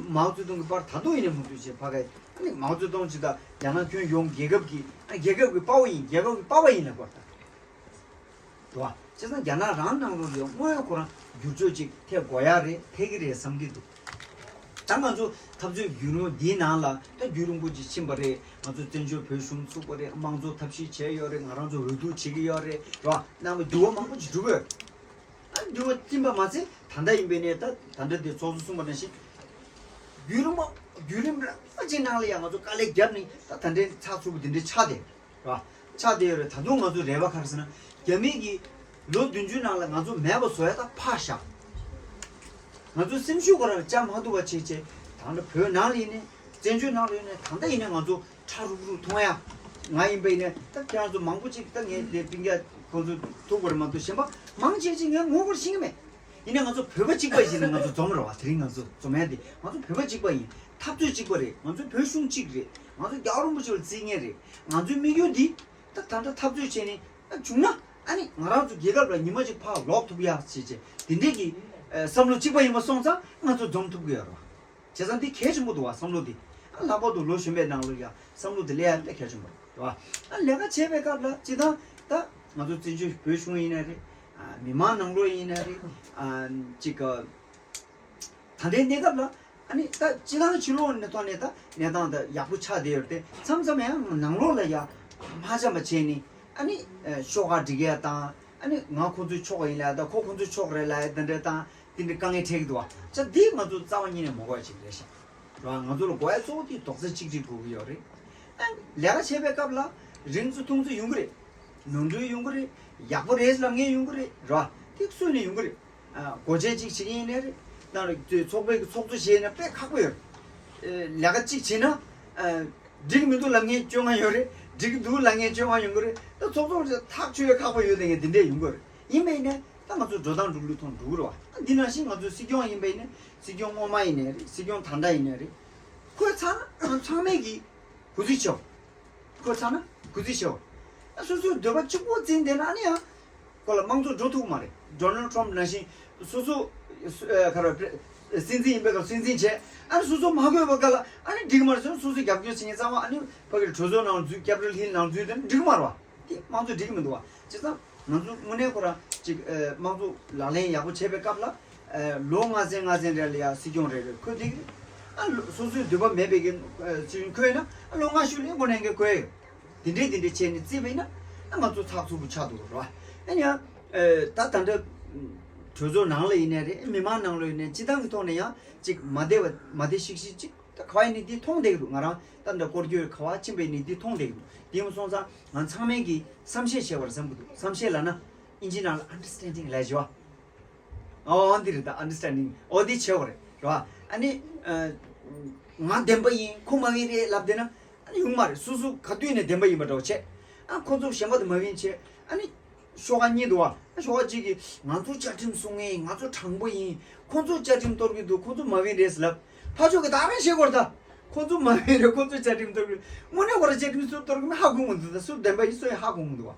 མའོ་ཙེ་ཏུང་གི་པར་ད་དུང་ཡིན་ནའི་མུ་མཐུད་བྱས་ཕ་གི་ཨ་ནི་མའོ་ཙེ་ཏུང་ཇི་ལྟར་རྒྱ་ནག་ཁྱོན་ཡོངས་རྒྱལ་ཁབ་ཀྱི་ཨ་རྒྱལ་ཁབ་ཀྱི་དཔའ་བོ་ཡིན། རྒྱལ་ཁབ་ཀྱི་དཔའ་བོ་ཡིན་ལབ་པར་ད། འདུག་བ། བྱས་ཙང་རྒྱ་ནག་རང་ནང་ལོགས་ལ་ཡང་དངོས་ཡོད་ཁོ་རང་བསྒྱུར་བཅོས་ཅིག་ཐེབས་དགོས་ཡ་རེད། ཐེབས་ཀྱི་རེད་བསམ་གྱི་འདུག་ད་ང་ཚོ་འཐབ་རྩོད་བརྒྱུད་རིམ་འདིའི་ནང་ལ་ད་བརྒྱུད་རིམ་པོ་ཅིག་ཕྱིན་པ་རེད། ང་ཚོ་བཙན་བྱོལ་བོད་གཞུང་ཚུགས་པ་རེད། དམངས་གཙོ་ཐབས་ཤེས་བྱས་ཡོད་རེད། ང་རང་ཚོ་འོས་བསྡུ་བྱེད་ཀྱི་ཡོད་རེད། རོ། རྣམ་པ་འགྱུར་བ་མང་པོ་ཅིག་འགྲོ་གི་ཡོད། ཨ་འགྱུར་བ་ཕྱིན་པ་མ་ཚད་ད་ལྟ་ཡིན་པའི་ནས་ད་ད་ལྟ་དེ་ཚོགས་གཙོ་གསུངས་པ་ནང་བཞིན་བརྒྱུད་རིམ་པ་བརྒྱུད་རིམ་ར་ཅིག་ནང་ལ་ཡང་ང་ཚོ་དཀའ་ལས་བརྒྱབ་ནས་ད་ད་ལྟའི་ཚགས་ཚུད་པོ་དེ་འདྲའི་ཆགས་བསྡད། ར། ཆགས་བསྡད་ཡོད་རེད། ད་དུང་ང་ཚོའི་རེ་བ་ག་རེ་ཟེར་ན། རྒྱ་མི་གིས་ལོ་བདུན་ཅུ་ནང་ལ་ང་ཚོ་མེད་པ་བཟོ་ཡ་ད་ཕར་བཞག་ང་ཚོའི་སེམས་ཤུགས་ག་རེ་བཅག་མ་ཐུབ་པ་བྱས་བྱས་ད་ལྟ་བོད་ནང་ལ་ཡིན་ནའི་བཙན་བྱོལ་ནང་ལ་ཡིན་ནའི་ད་ལྟ་ཡིན་ནའི་ང་ཚོ་ཁྲ་རུག་རུག་མཐོང་ཡ། ང་ཡིན་པ་ཡིན་ནའི་ད་ཁྱེད་རང་ཚོ་མང་པོ་ཅིག་ད་ངའི་ལས་སྤུན་ཀྱག་ཁོང་ཚོ་ཐུག་པ་རེད་མ་གཏོགས་གཞན་པ་མང་ཆེ་ཅིག་ངས་ངོ་རྒོལ་ཤེས་ཀྱི་མེད། ཡིན་ནའི་ང་ཚོ་བོད་པ་གཅིག་པ་ཡིན་ན་ང་ཚོ་འཛོམས་རེད་བ། དེ་རིང་ང་ཚོ་འཛོམས་ཡ་དེ་ང་ཚོ་བོད་པ་གཅིག་པ་ཡིན། འཐབ་རྩོད་གཅིག་པ་རེད། ང་ཚོ་བོད་གཞུང་གཅིག་རེད། ང་ཚོ་རྒྱལ་བ་རིན་པོ་ཆེ་ལ་བརྩི་མཁན་རེད། ང་ཚོའི་དམིགས་ཡུལ་འདི་ད་ད་ལྟ་འཐབ་རྩོད་བྱས་ནས་ད་བྱུང་ན་ཨ་ནི་ང་རང་ཚོ་རྒྱལ་ཁབ་ལ་ཉི་མ་གཅིག་ཕར་ལོག་ཐུབ་ཡ་བྱས་བྱས་དེ་འདྲས་ཀྱི་བསམ་བློ་གཅིག་པ་ཡིན་པ་སོང་ཙང་ང་ཚོ་འཛོམས་ཐུབ་ཀྱི་ཡོད་རེད་བ། བྱས་ཙང་འདི་གལ་ཆེན་པོ་འདུག་བ། བསམ་བློ་འདི་ཨ་ལྷག་པར་དུ་ལོ་གཞོན་པའི་ནང་ལོགས་ཡ་བསམ་བློ་འདི་སླེབས་ཡ་དཔེ་གལ་ཆེན་པོ་རེད་བ། ཨ་ལས་ཀ་བྱེད་པའི་སྐབས་ལ་སྤྱིར་བཏང་ད་ང་ཚོ་བཙན་བྱོལ་བོད་གཞུང་ཡིན་ན་རེད། ཨ་མི་མང་ནང་ལོགས་ཡིན་ན་རེད། ཨ་ཅིག་ག་ད་ལྟའི་གནས་སྐབས་ལ་ཨ་ནི་ད་སྤྱིར་བཏང་ཕྱི་ལོགས་ནས་ཐོག་ནས་ད་གནས་སྟངས་ད་ཡག་པོ་ཆགས་བསྡད་ཡོད་དེ་མཚམས་མཚམས་ཡང་ནང་ལོགས་ལ་ཡ་མ་འཆམ་པ་བྱས་ནས་ཨ་ནི་ཤོག་ཁག་སྒྲིག་ཡ་དང་ཨ་ནི་ང་ཁོ་ཚོའི་ཕྱོགས་ཡིན་ལ་ད་ཁོ་ཁོ་ཚོའི་ཕྱོགས་རེད་ལ་ཡ་དེ་འདྲ་དང་དེ་འདྲའི་དཀའ་ངལ་འཕྲད་ཀྱི་འདུག་བ། ཅག་འདི་ང་ཚོ་རྩ་བ་ཉིད་ནས་མ་དགོས་ཡ་ཅིག་རེད་ཤག་ར། ང་ཚོ་ལ་དགོས་ཡ་གཙོ་བོ་དེ་རྡོག་རྩ་གཅིག་སྒྲིལ་དགོས་ཀྱི་ཡོད་རེད། ཨ་ལས་ཀ་བྱེད་པའི་སྐབས་ལ་རིང་ཚོ་ཐུང་ཚོ་ཡོང་གི་རེད། ནོར་འཁྲུལ་ཡོང་གི་རེད། ཡག་པོ་རེད་ལབ་མཁན་ཡོང་གི་རེད་ར། དེ་སུ་ནས་ཡོང་གི་རེད། ཨ་སྒོ་འབྱེད་ཅིག་བྱེད་ཀྱི་ཡིན་ནའི་རེད། ད་ཚོགས་པའི་ཚོགས་གཙོ་བྱས་ན་དཔེ་ཁག་པོ་ཡོད་རེད། ཨ་ལས་ཀ་གཅིག་བྱེད་ན་ཨ་འགྲིག་མི་འདུག་ལབ་མཁན་བཅོ་ལྔ་ཡོད་རེད། འགྲིག་འདུག་ལབ་མཁན་བཅོ་ལྔ་ཡོང་གི་རེད། ད་ཚོགས་གཙོ་ཐག་ཆོད་ཡ་ཁག་པོ་ཡོད་དེ་ངས་འདི་འདྲས་ཡོང་གི་རེད། ཡིན་པ་ཡིན་ནའི་ད་ང་ཚོ་འགྲོ་སྟངས་འགྲོ་ལུགས་ཐོག་འགྲོ་གི་རེད་བ། ད་འདི་ནང་བཞིན་ང་ཚོ་སྲིད་སྐྱོང་ཡིན་པ་ཡིན་ནའི་སྲིད་སྐྱོང་སྔོན་མ་ཡིན་ནའི་རེད། སྲིད་སྐྱོང་ད་ལྟ་ཡིན་ནའི་རེད། ཁོས་ཚང་ཚང་མས་ཀྱི་གུས་བརྩི་ཆོག་ཁོ་ཚང་ན་གུས་བརྩི་ཞུ། ཨ་སོ་སོའི་འདོད་པ་གཅིག་པོ་འཛིན་བསྡད་ན་ཨ་ནི་ཡང་ཁོ་ལ་དམངས་གཙོ་འགྲོ་ཐུབ་མ་རེད། ཌོ་ནལ་ཊམ་ནང་བཞིན་སོ་སོ་ཨ་ག་རེ་སྲིད་འཛིན་ཡིན་པའི་སྐབས་སྲིད་འཛིན་བྱས་ཨ་ནི་སོ་སོ་མ་དགོས་པ་ག་ལ་ཨ་ནི་འགྲིག་མ་རེད་ཟེར་ན་སོ་སོའི་རྒྱབ་སྐྱོར་བྱེད་མཁན་ཚང་མ་ཨ་ནི་ཕ་གིར་གྲོས་ཚོགས་ནང་འཛུལ་ཀེ་པི་ཊལ་ཧིལ་ནང་འཛུལ་དེ་ནི་འགྲིག་མ་རེད་བ། དེ་དམངས་གཙོ་འགྲིག་གི་མི་འདུག་བ། བྱས་ཙང་ང་ཚོ་དངོས་གནས་ཁོ་རང་ཅིག་ཨ་དམངས་གཙོ་ལག་ལེན་ཡག་པོ་བྱས་པའི་སྐབས་ལ་ཨ་ལོ་ལྔ་ཚན་ལྔ་ཚན་རེ་ལ་ཡ་སྲིད་སྐྱོང་རེ་རེ་འཁོད་བསྡད་ཀྱི་རེད། ཨ་ལོ་སོ་སོའི་འདོད་པ་མེད་པའི་གི་ཨ་སྲིད་སྐྱོང་འཁོད་ན་ཨ་ལོ་ལྔ་ཤུ་ལས་འགོ་ནས་འགན་འཁོད་ཡོད། དེ་འདྲས་དེ་འདྲས་བྱས་ནས་བརྩིས་པ་ཡིན་ན་ཨ་ང་ཚོ་ཚགས་ཚུད་པོ་ཆགས་འདུག་ར། ཨ་ནི་ཡང་ཨ་ད་ད་ལྟ་གྲོས་ཚོགས་ནང་ལ་ཡིན་ནའི་རེད། མི་མང་ནང་ལ་ཡིན་ནའི་སྤྱིར་བཏང་གི་ཐོག་ནས་ཡང་ཅིག་མ་བདེ་བ་མ་བདེ་ཤིག་ཤིག་ཅིག་ད་ག་བ་ཡིན་ནའི་འདི་མཐོང་བསྡད་ཀྱི་འདུག་ང་རང་ད་འདྲ་སྐོར་སྐྱོད་ག་བ་ཕྱིན་པ་ཡིན་ནའི་འདི་མཐོང་བསྡད་ཀྱི་འདུག་དེ་མ་སོང་ཙང་ང་ཚང་མས་ཀྱིས་བསམ་ཤེས་བྱས་པར་བསམ་གྱི་འདུག་བསམ་ཤེས་ལབ་ན་ཨིན་ཇི་ནང་ལ་ཨན་ཌར་སི་ཊེན་ཌིང་ལབ་ཀྱི་ཡོད། ཨོ་འདི་རེད། ད་ཨན་ཌར་སི་ཊེན་ཌིང་ཨོ་འདི་བྱེད་དགོས་རེད་རེད་བ། ཨ་ནི་ཨ་ང་བདེན་པ་ཡིན་ཁོ་མ་ཡིན་རེད་ལབ་བསྡད་ན་ཨ་ནི་ཡོང་མ་རེད། སོ་སོ་ག་དུས་ནས་བདེན་པ་ཡིན་པ་འདྲ་བོ་བྱས་ཨ་ཁོ་ཚོ་གཞན་པ་དང་མ་ཡིན་བྱས་ཨ་ནི། ཤོག་ཁག་གཉིས་འདུག་བ། ཤོག་ཁག་གཅིག་གིས་ང་ཚོ་བཅའ་ཁྲིམས་སྲུང་མཁན་ཡིན། ང་ཚོ་དྲང་པོ་ཡིན། ཁོ་ཚོ་བཅའ་ཁྲིམས་གཏོར་གྱི་འདུག་ཁོ་ཚོ་མ་བིན་རེད་ཟེར་ལབ། ཕར་ཕྱོགས་ཀྱིས་ད་རང་བཤད་དགོས་རེད་ད། ཁོ་ཚོ་མ་བིན་རེད། ཁོ་ཚོ་བཅའ་ཁྲིམས་གཏོར་གྱི་རེད། དངོས་གནས་ཁོ་རང་བཅའ་ཁྲིམས་སུ་གཏོར་གྱི་མིན་ཧ་གོ་མི་འདུག་ད་སུ་བདེན་པ་ཡིན་སུ་ཡིན་ཧ་གོ་མི་འདུག་བ།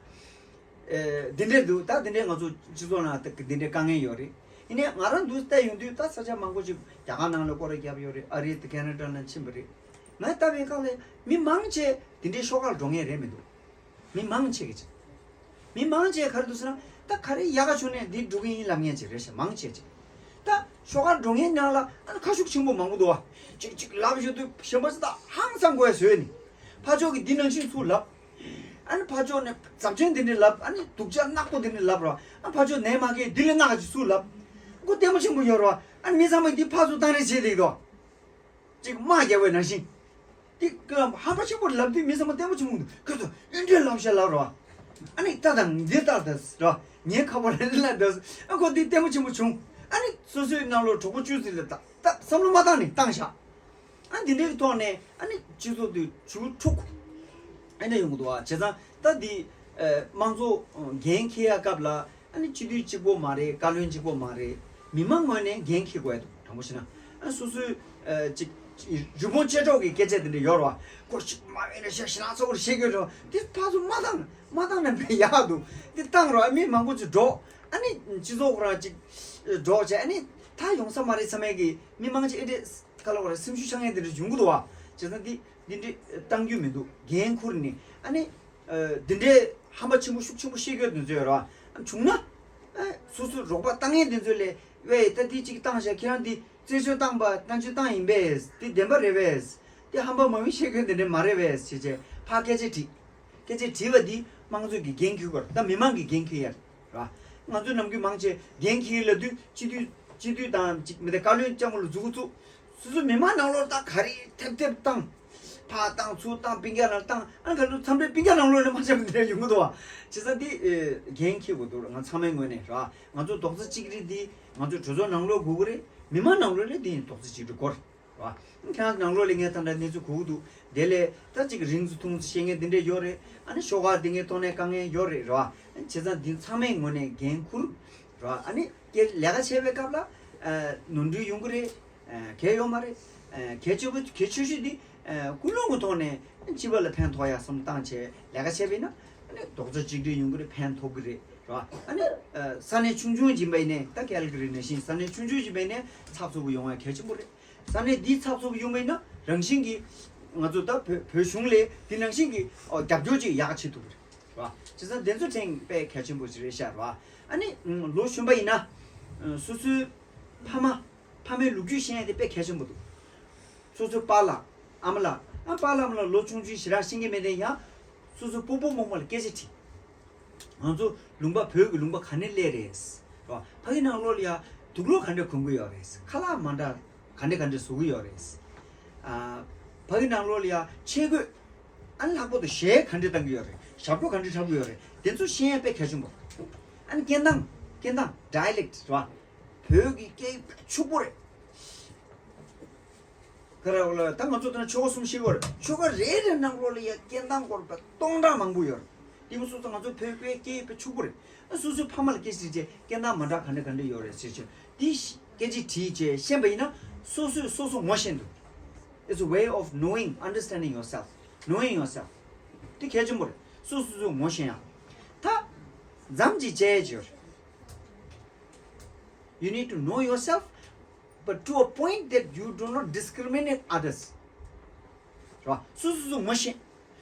ཨེ་འདི་འདྲས་འདུག་ད་འདི་འདྲས་ང་ཚོ་སྤྱི་ཚོགས་ནང་ད་འདི་འདྲས་དཀའ་ངལ་ཡོད་རེད། ཡིན་ནའི་ང་རང་འདུག་བལྟས་ཡོང་དུས་ད་ས་ཆ་མང་པོ་ཞིག་རྒྱ་གར་ནང་ལ་སྐོར་ར་བརྒྱབ་ཡོད་རེད། ཨ་རི་དང་ཁེ་ན་ཌ་ནང་ཕྱིན་པ་རེད། ང་ལྟ་བའི་སྐབས་ལ་མི་མང་ཆེ་འདི་འདྲའི་ཤོག་ཁག་འགྲོ་མཁན་རེད་མི་འདུག་མི་མང་ཆེ་གི་ཅིག་མི་མང་ཆེ་ག་རེ་འདུག་ཟེར་ན་ད་ག་རེ་ཡག་ག་བྱུང་ནས་འདི་འགྲོ་གི་ཡིན་ལབ་མཁན་ཅིག་རེད་ཤག་མང་ཆེ་ཅིག་ད་ཤོག་ཁག་འགྲོ་མཁན་ནང་ལ་ཨ་ནི་ཁ་ཤུགས་ཆེན་པོ་མང་པོ་འདུག་བ། ཅིག་ཅིག་ལབ་ཡོད་དུས་གཞན་པ་ཅིག་ད་ཧང་སང་དགོས་ཡ་བཟོས་ནི། ཕར་ཕྱོགས་ཀྱིས་འདི་ནང་བཞིན་ཚུར་ལབ། ཨ་ནི་ཕར་ཕྱོགས་ནས་ཚབས་ཆེན་འདི་འདྲ་ལབ། ཨ་ནི་སྡུག་ཅག་ནག་པོ་འདི་འདྲ་ལབ་ར། ཨ་ཕར་ཕྱོགས་ནས་མ་གིས་འདི་ལས་ནག་ཅིག་ཚུར་ལབ། ཁོ་ལྟད་མོ་ཆེན་པོ་ཡོད་ར། ཨ་ནི་མི་ཚང་མས་འདི་ཕར་ཚུར་བཏང་རེས་བྱེད་བསྡད་ཀྱི་འདུག་ཅིག་དམག་རྒྱག་པའི་ནང་བཞིན། དེ་ཀ་ཧམ་པ་ཆེན་པོ་ལབ་དུས་མི་ཚང་མ་ལྟད་མོ་ཆེན་པོ་འདུག་ཁོ་ཚོ་ཨེ་འདྲའི་ལབ་ཤག་ལབ་རོ། ཨ་ནི་ལྟ་དང་འདི་ལྟ་དང་རོ། ངའི་ཁ་པར་ལ་ལབ་དང་ཨ་ཁོ་འདི་ལྟད་མོ་ཆེན་པོ་བྱུང་ ཨ་ནི་སོ་སོའི་ནང་ལོགས་གྲོགས་པོ་བཅུ་ཙམ་ལ་ད་ད་བསམ་བློ་མ་བཏང་ནས་བཏང་བཞག་ཨ་འདི་འདྲའི་ཐོག་ནས་ཨ་ནི་སྤྱི་ཚོགས་དུ་བྱུ་འཁྲུག་ཨ་འདྲ་ཡོང་གི་འདུག་བ། བྱས་ཙང་ད་འདི་དམངས་གཙོ་འགན་འཁྱེར་ཡ་སྐབས་ལ་ཨ་ནི་སྤྱི་འཐུས་གཅིག་པོ་མ་རེད། བཀའ་བློན་གཅིག་པོ་མ་རེད། མི་མང་ངོས་ནས་འགན་འཁྱེར་དགོས་ཡ་འདུག་དྲང་པོ་བཤད་ན་ཨ་སོ་སོའི་ཅིག་རི་བོང་ཅལ་འདྲ་གི་སྐད་ཆ་དེ་འདྲ་ཡོད་རེད་བ། ཁོ་ཞིག་མ་བས་ན་ཤ་ཞེ་ལ་ཚོགས་རེ་བཤད་གི་རེད། དེ་ཕར་ཚུར་མ་བཏང་མ་བཏང་ན་མེད་ཡག་འདུག་དེ་བཏང་རོགས་ཨ་མི་མང་པོ་ཅིག་འགྲོ། ཨ་ནི་སྤྱི་ཚོགས་ཁོ་རང་ཅིག་འགྲོ་བྱས་ཨ་ནི་ད་ཡོང་ས་མ་རེད་བསམ་ཡས་ཀྱི་མི་མང་ཅིག་ཨེ་འདྲས་ག་ལ་བ་རེད། སེམས་ཤུགས་ཆག་ཡས་དེ་འདྲ་ཡོང་གི་འདུག་བ། བྱས་ཙང་འདི་འདི་འདྲས་བཏང་རྒྱུ་མི་འདུག་འགན་ཁུར་ནས་ཨ་ནི་འདི་འདྲས་ཧམ་པ་ཆེན་པོ་ཤུགས་ཆེན་པོ་བཤད་རྒྱུ་དེ་ཚོ་ཡོད་རེད་བ། བྱུང་ན་སོ་སོ་རོགས་པ་བཏང་ཡས་དེ་ཚོ་ལས་ཝེ་ད་འདི་གཅིག་བཏང་བཞག་ཁྱེད་རང་འདི། རྩད་གཅོད་བཏང་པ་བསྟན་བཅོས་བཏང་ཡིན་པས་དེ་བདེན་པ་རེད་པས། དེ་ཧམ་པ་མ་མི་བཤད་མཁན་དེ་འདྲ་མ་རེད་པས་ཞེས་བྱས་ཕར་སྐད་ཆ་དྲིས། སྐད་ཆ་དྲིས་པ་འདི་དམངས་གཙོ་གི་འགན་འཁྱེར་དགོས་རེད། ད་མི་མང་གི་འགན་འཁྱེར་ཡ་རེད། ང་ཚོ་ནམ་རྒྱུན་མང་ཆེ་འགན་འཁྱེར་ལབ་དུས་སྤྱི་འཐུས་སྤྱི་འཐུས་དང་ཅིག་མི་དེ་བཀའ་བློན་ལྕམ་པོ་ལ་མཛུབ་གུ་བཙུགས། སོ་སོ་མི་མང་ནང་ལོགས་ད་ག་རེ་ཐེབས་ཐེབས་བཏང་། ཕར་བཏང་ཚུར་བཏང་སྤུན་ཀྱག་ནང་བཏང་ཨ་ག་ལུ་མཚམས་རེ་སྤུན་ཀྱག་ནང་ལོགས་ལ་མ་བྱས་པ་འདྲ་ཡོང་གི་འདུག་བ། བྱས་ཙང་འདི་འགན་འཁྱེར་དགོས་འདུག་ང་ཚང་མའི་ངོས་ནས་ར། ང་ཚོ་རྡོག་རྩ་གཅིག་སྒྲིལ་འདི་ང་ཚོ་གྲོས་ཚོགས་ནང་ལོགས་དགོས་ཀྱི་རེད། མི་མང་ནང་ལོགས་ལ་འདི་ཡིན་རྡོག་རྩ་གཅིག་སྒྲིལ་དགོས་རེད་བ། ཁྱེད་རང་ནང་ལོགས་ལ་ངས་ད་ལྟ་གནས་ཚུལ་གོ་གི་འདུག་དེ་ལས་ད་ཅིག་རིང་ཚུར་ཐུང་ཚུར་བཤད་མཁན་འདི་འདྲས་ཡོད་རེད། ཨ་ནི་ཤོག་ཁག་འདི་ངའི་ཐོག་ནས་དཀའ་ངལ་ཡོད་རེད་ར། བྱས་ཙང་འདི་ཚང་མའི་ངོས་ནས་འགན་འཁུར་ར། ཨ་ནི་ཀྱེ་ལས་ཀ་བྱེད་པའི་སྐབས་ལ་ནོར་འཁྲུལ་ཡོང་གི་རེད། གལ་ཡོད་མ་རེད། གལ་ཆེ་བོ་གལ་ཆེ་ཤོས་འདི་ཀུན་སློང་གི་ཐོག་ནས་སྤྱི་པ་ལ་ཕན་ཐོགས་ཡ་བསམ་བཏང་བྱས་ལས་ཀ་བྱས་པ་ཡིན་ན་ཨ་ནི་རྡོག་རྩ་གཅིག་སྒྲིལ་ཡོང་གི་རེད། ཕན་ཐོགས་ཀྱི་རེད། རེད་བ། ཨ་ནི་ས་གནས་ཆུང་ཆུང་ཡིན་པ་ཡིན་ནའི་ད་ཀལ་གྷི་རི་ནང་བཞིན་ས་གནས་ཆུང་ཆུང་ཡིན་པ་ཡིན་ནའི་ཚགས་ཚུད་པོ་ཡོང་ཡ་གལ་ཆེན་པོ་རེད། ས་གནས་འདི་ཚགས་ཚུད་པོ་ཡོང་བ་ཡིན་ན་རང་བཞིན་གྱིས་ང་ཚོ་ད་བོད་བོད་གཞུང་ལས་འདི་ནང་བཞིན་གྱི་རྒྱབ་སྐྱོར་ཅིག་ཡག་བྱེད་ཐུབ་ཀྱི་རེད། རེད་བ། བྱས་ཙང་དེ་ཚོ་དྲན་དཔེ་གལ་ཆེན་པོ་ཞིག་རེད་ཤག་རེད་བ། ཨ་ནི་ལོ་གཞོན་པ་ཡིན་ན་སོ་སོའི་ཕ་མ་ཕ་མའི་ལོ་རྒྱུས་ཤེས་ཡ་དེ་དཔེ་གལ་ཆེན་པོ་འདུག་སོ་སོའི་པཱ་ལགས་ཨ་མ་ལགས་ཨ་པཱ་ལགས་ཨ་མ་ལགས་ལོ་ཆུང་ཆུང་ཞེ་དྲག་ཤེས་ཀྱི་མེད་དེ་ཡང་སོ་སོའི་སྤོ་བོ་རྨོ་མོ་ལ་སྐད་ཆ་དྲིས། ང་ཚོ་ལུང་པ་བོད་ཀྱི་ལུང་པ་ག་ནས་སླེབས་རེད། རོ། ཕ་གི་ནང་ལོགས་ལ་ཡ་དུག་ལོག་ག་འདྲ་གོན་གི་ཡོད་རེད། ཁ་ལག་མ་འདྲ་ག་འདྲ་ག་འདྲ་བཟོ་གི་ཡོད་རེད། ཨ། ཕ་གི་ནང་ལོགས་ལ་ཡ་ཆས་གོས་ཨ་ནི་ལྷག་པར་དུ་གཞས་ག་འདྲ་བཏང་གི་ཡོད་རེད། ཞབས་བྲོ་ག་འདྲ་འཁྲབ་གི་ཡོད་རེད། དེ་ཚོ་ཤེས་ཡ་དཔེ་གལ་ཆེན་པོ། ཨ་ནི་སྐད་གདངས་སྐད་གདངས་ཌའི་ལེག་ཊི་རེད་བ། བོད་ཀྱི་སྐད་ཕྱུག་པོ་རེད། ག་རེ་ལ་ད་ང་ཚོ་ད་ཆོལ་ཁ་གསུམ་ཤེས་ཀྱི་ཡོད་རེད། ཆོལ་ཁ་རེ་རེ་ནང་ལོགས་ལ་ཡ་སྐད་གདངས་སྐོར་བ་སྟོང་ཕྲག་མང་པོ་ཡོད་རེད། དེ་མ་སོང་ཙང་ང་ཚོ་བོད་པའི་སྐད་ཡིག་དཔེ་ཕྱུག་པོ་རེད། ཨ་སོ་སོའི་ཕ་མ་ལ་སྐད་ཆ་དྲིས་རྗེས་སྐད་གདངས་མ་འདྲ་ག་འདྲ་ག་འདྲ་ཡོད་རེད་ཟེར་བྱས་འདི་སྐད་ཆ་དྲིས་རྗེས་ཤེས་པ་ཡིན་ན་སོ་སོས་སོ་སོ་ངོ་ཤེས་འདུག It's a way of knowing, understanding yourself, knowing yourself. དེ་གལ་ཆེན་པོ་རེད། སོ་སོ་སོ་ངོ་ཤེས་ཡ། ད་མཚམས་ཅིག་བཅད་ཡ་ཅིག་ཡོད་རེད། You need to know yourself, but to a point that you do not discriminate others. རེད་བ། སོ་སོ་སོ་ངོ་ཤེས།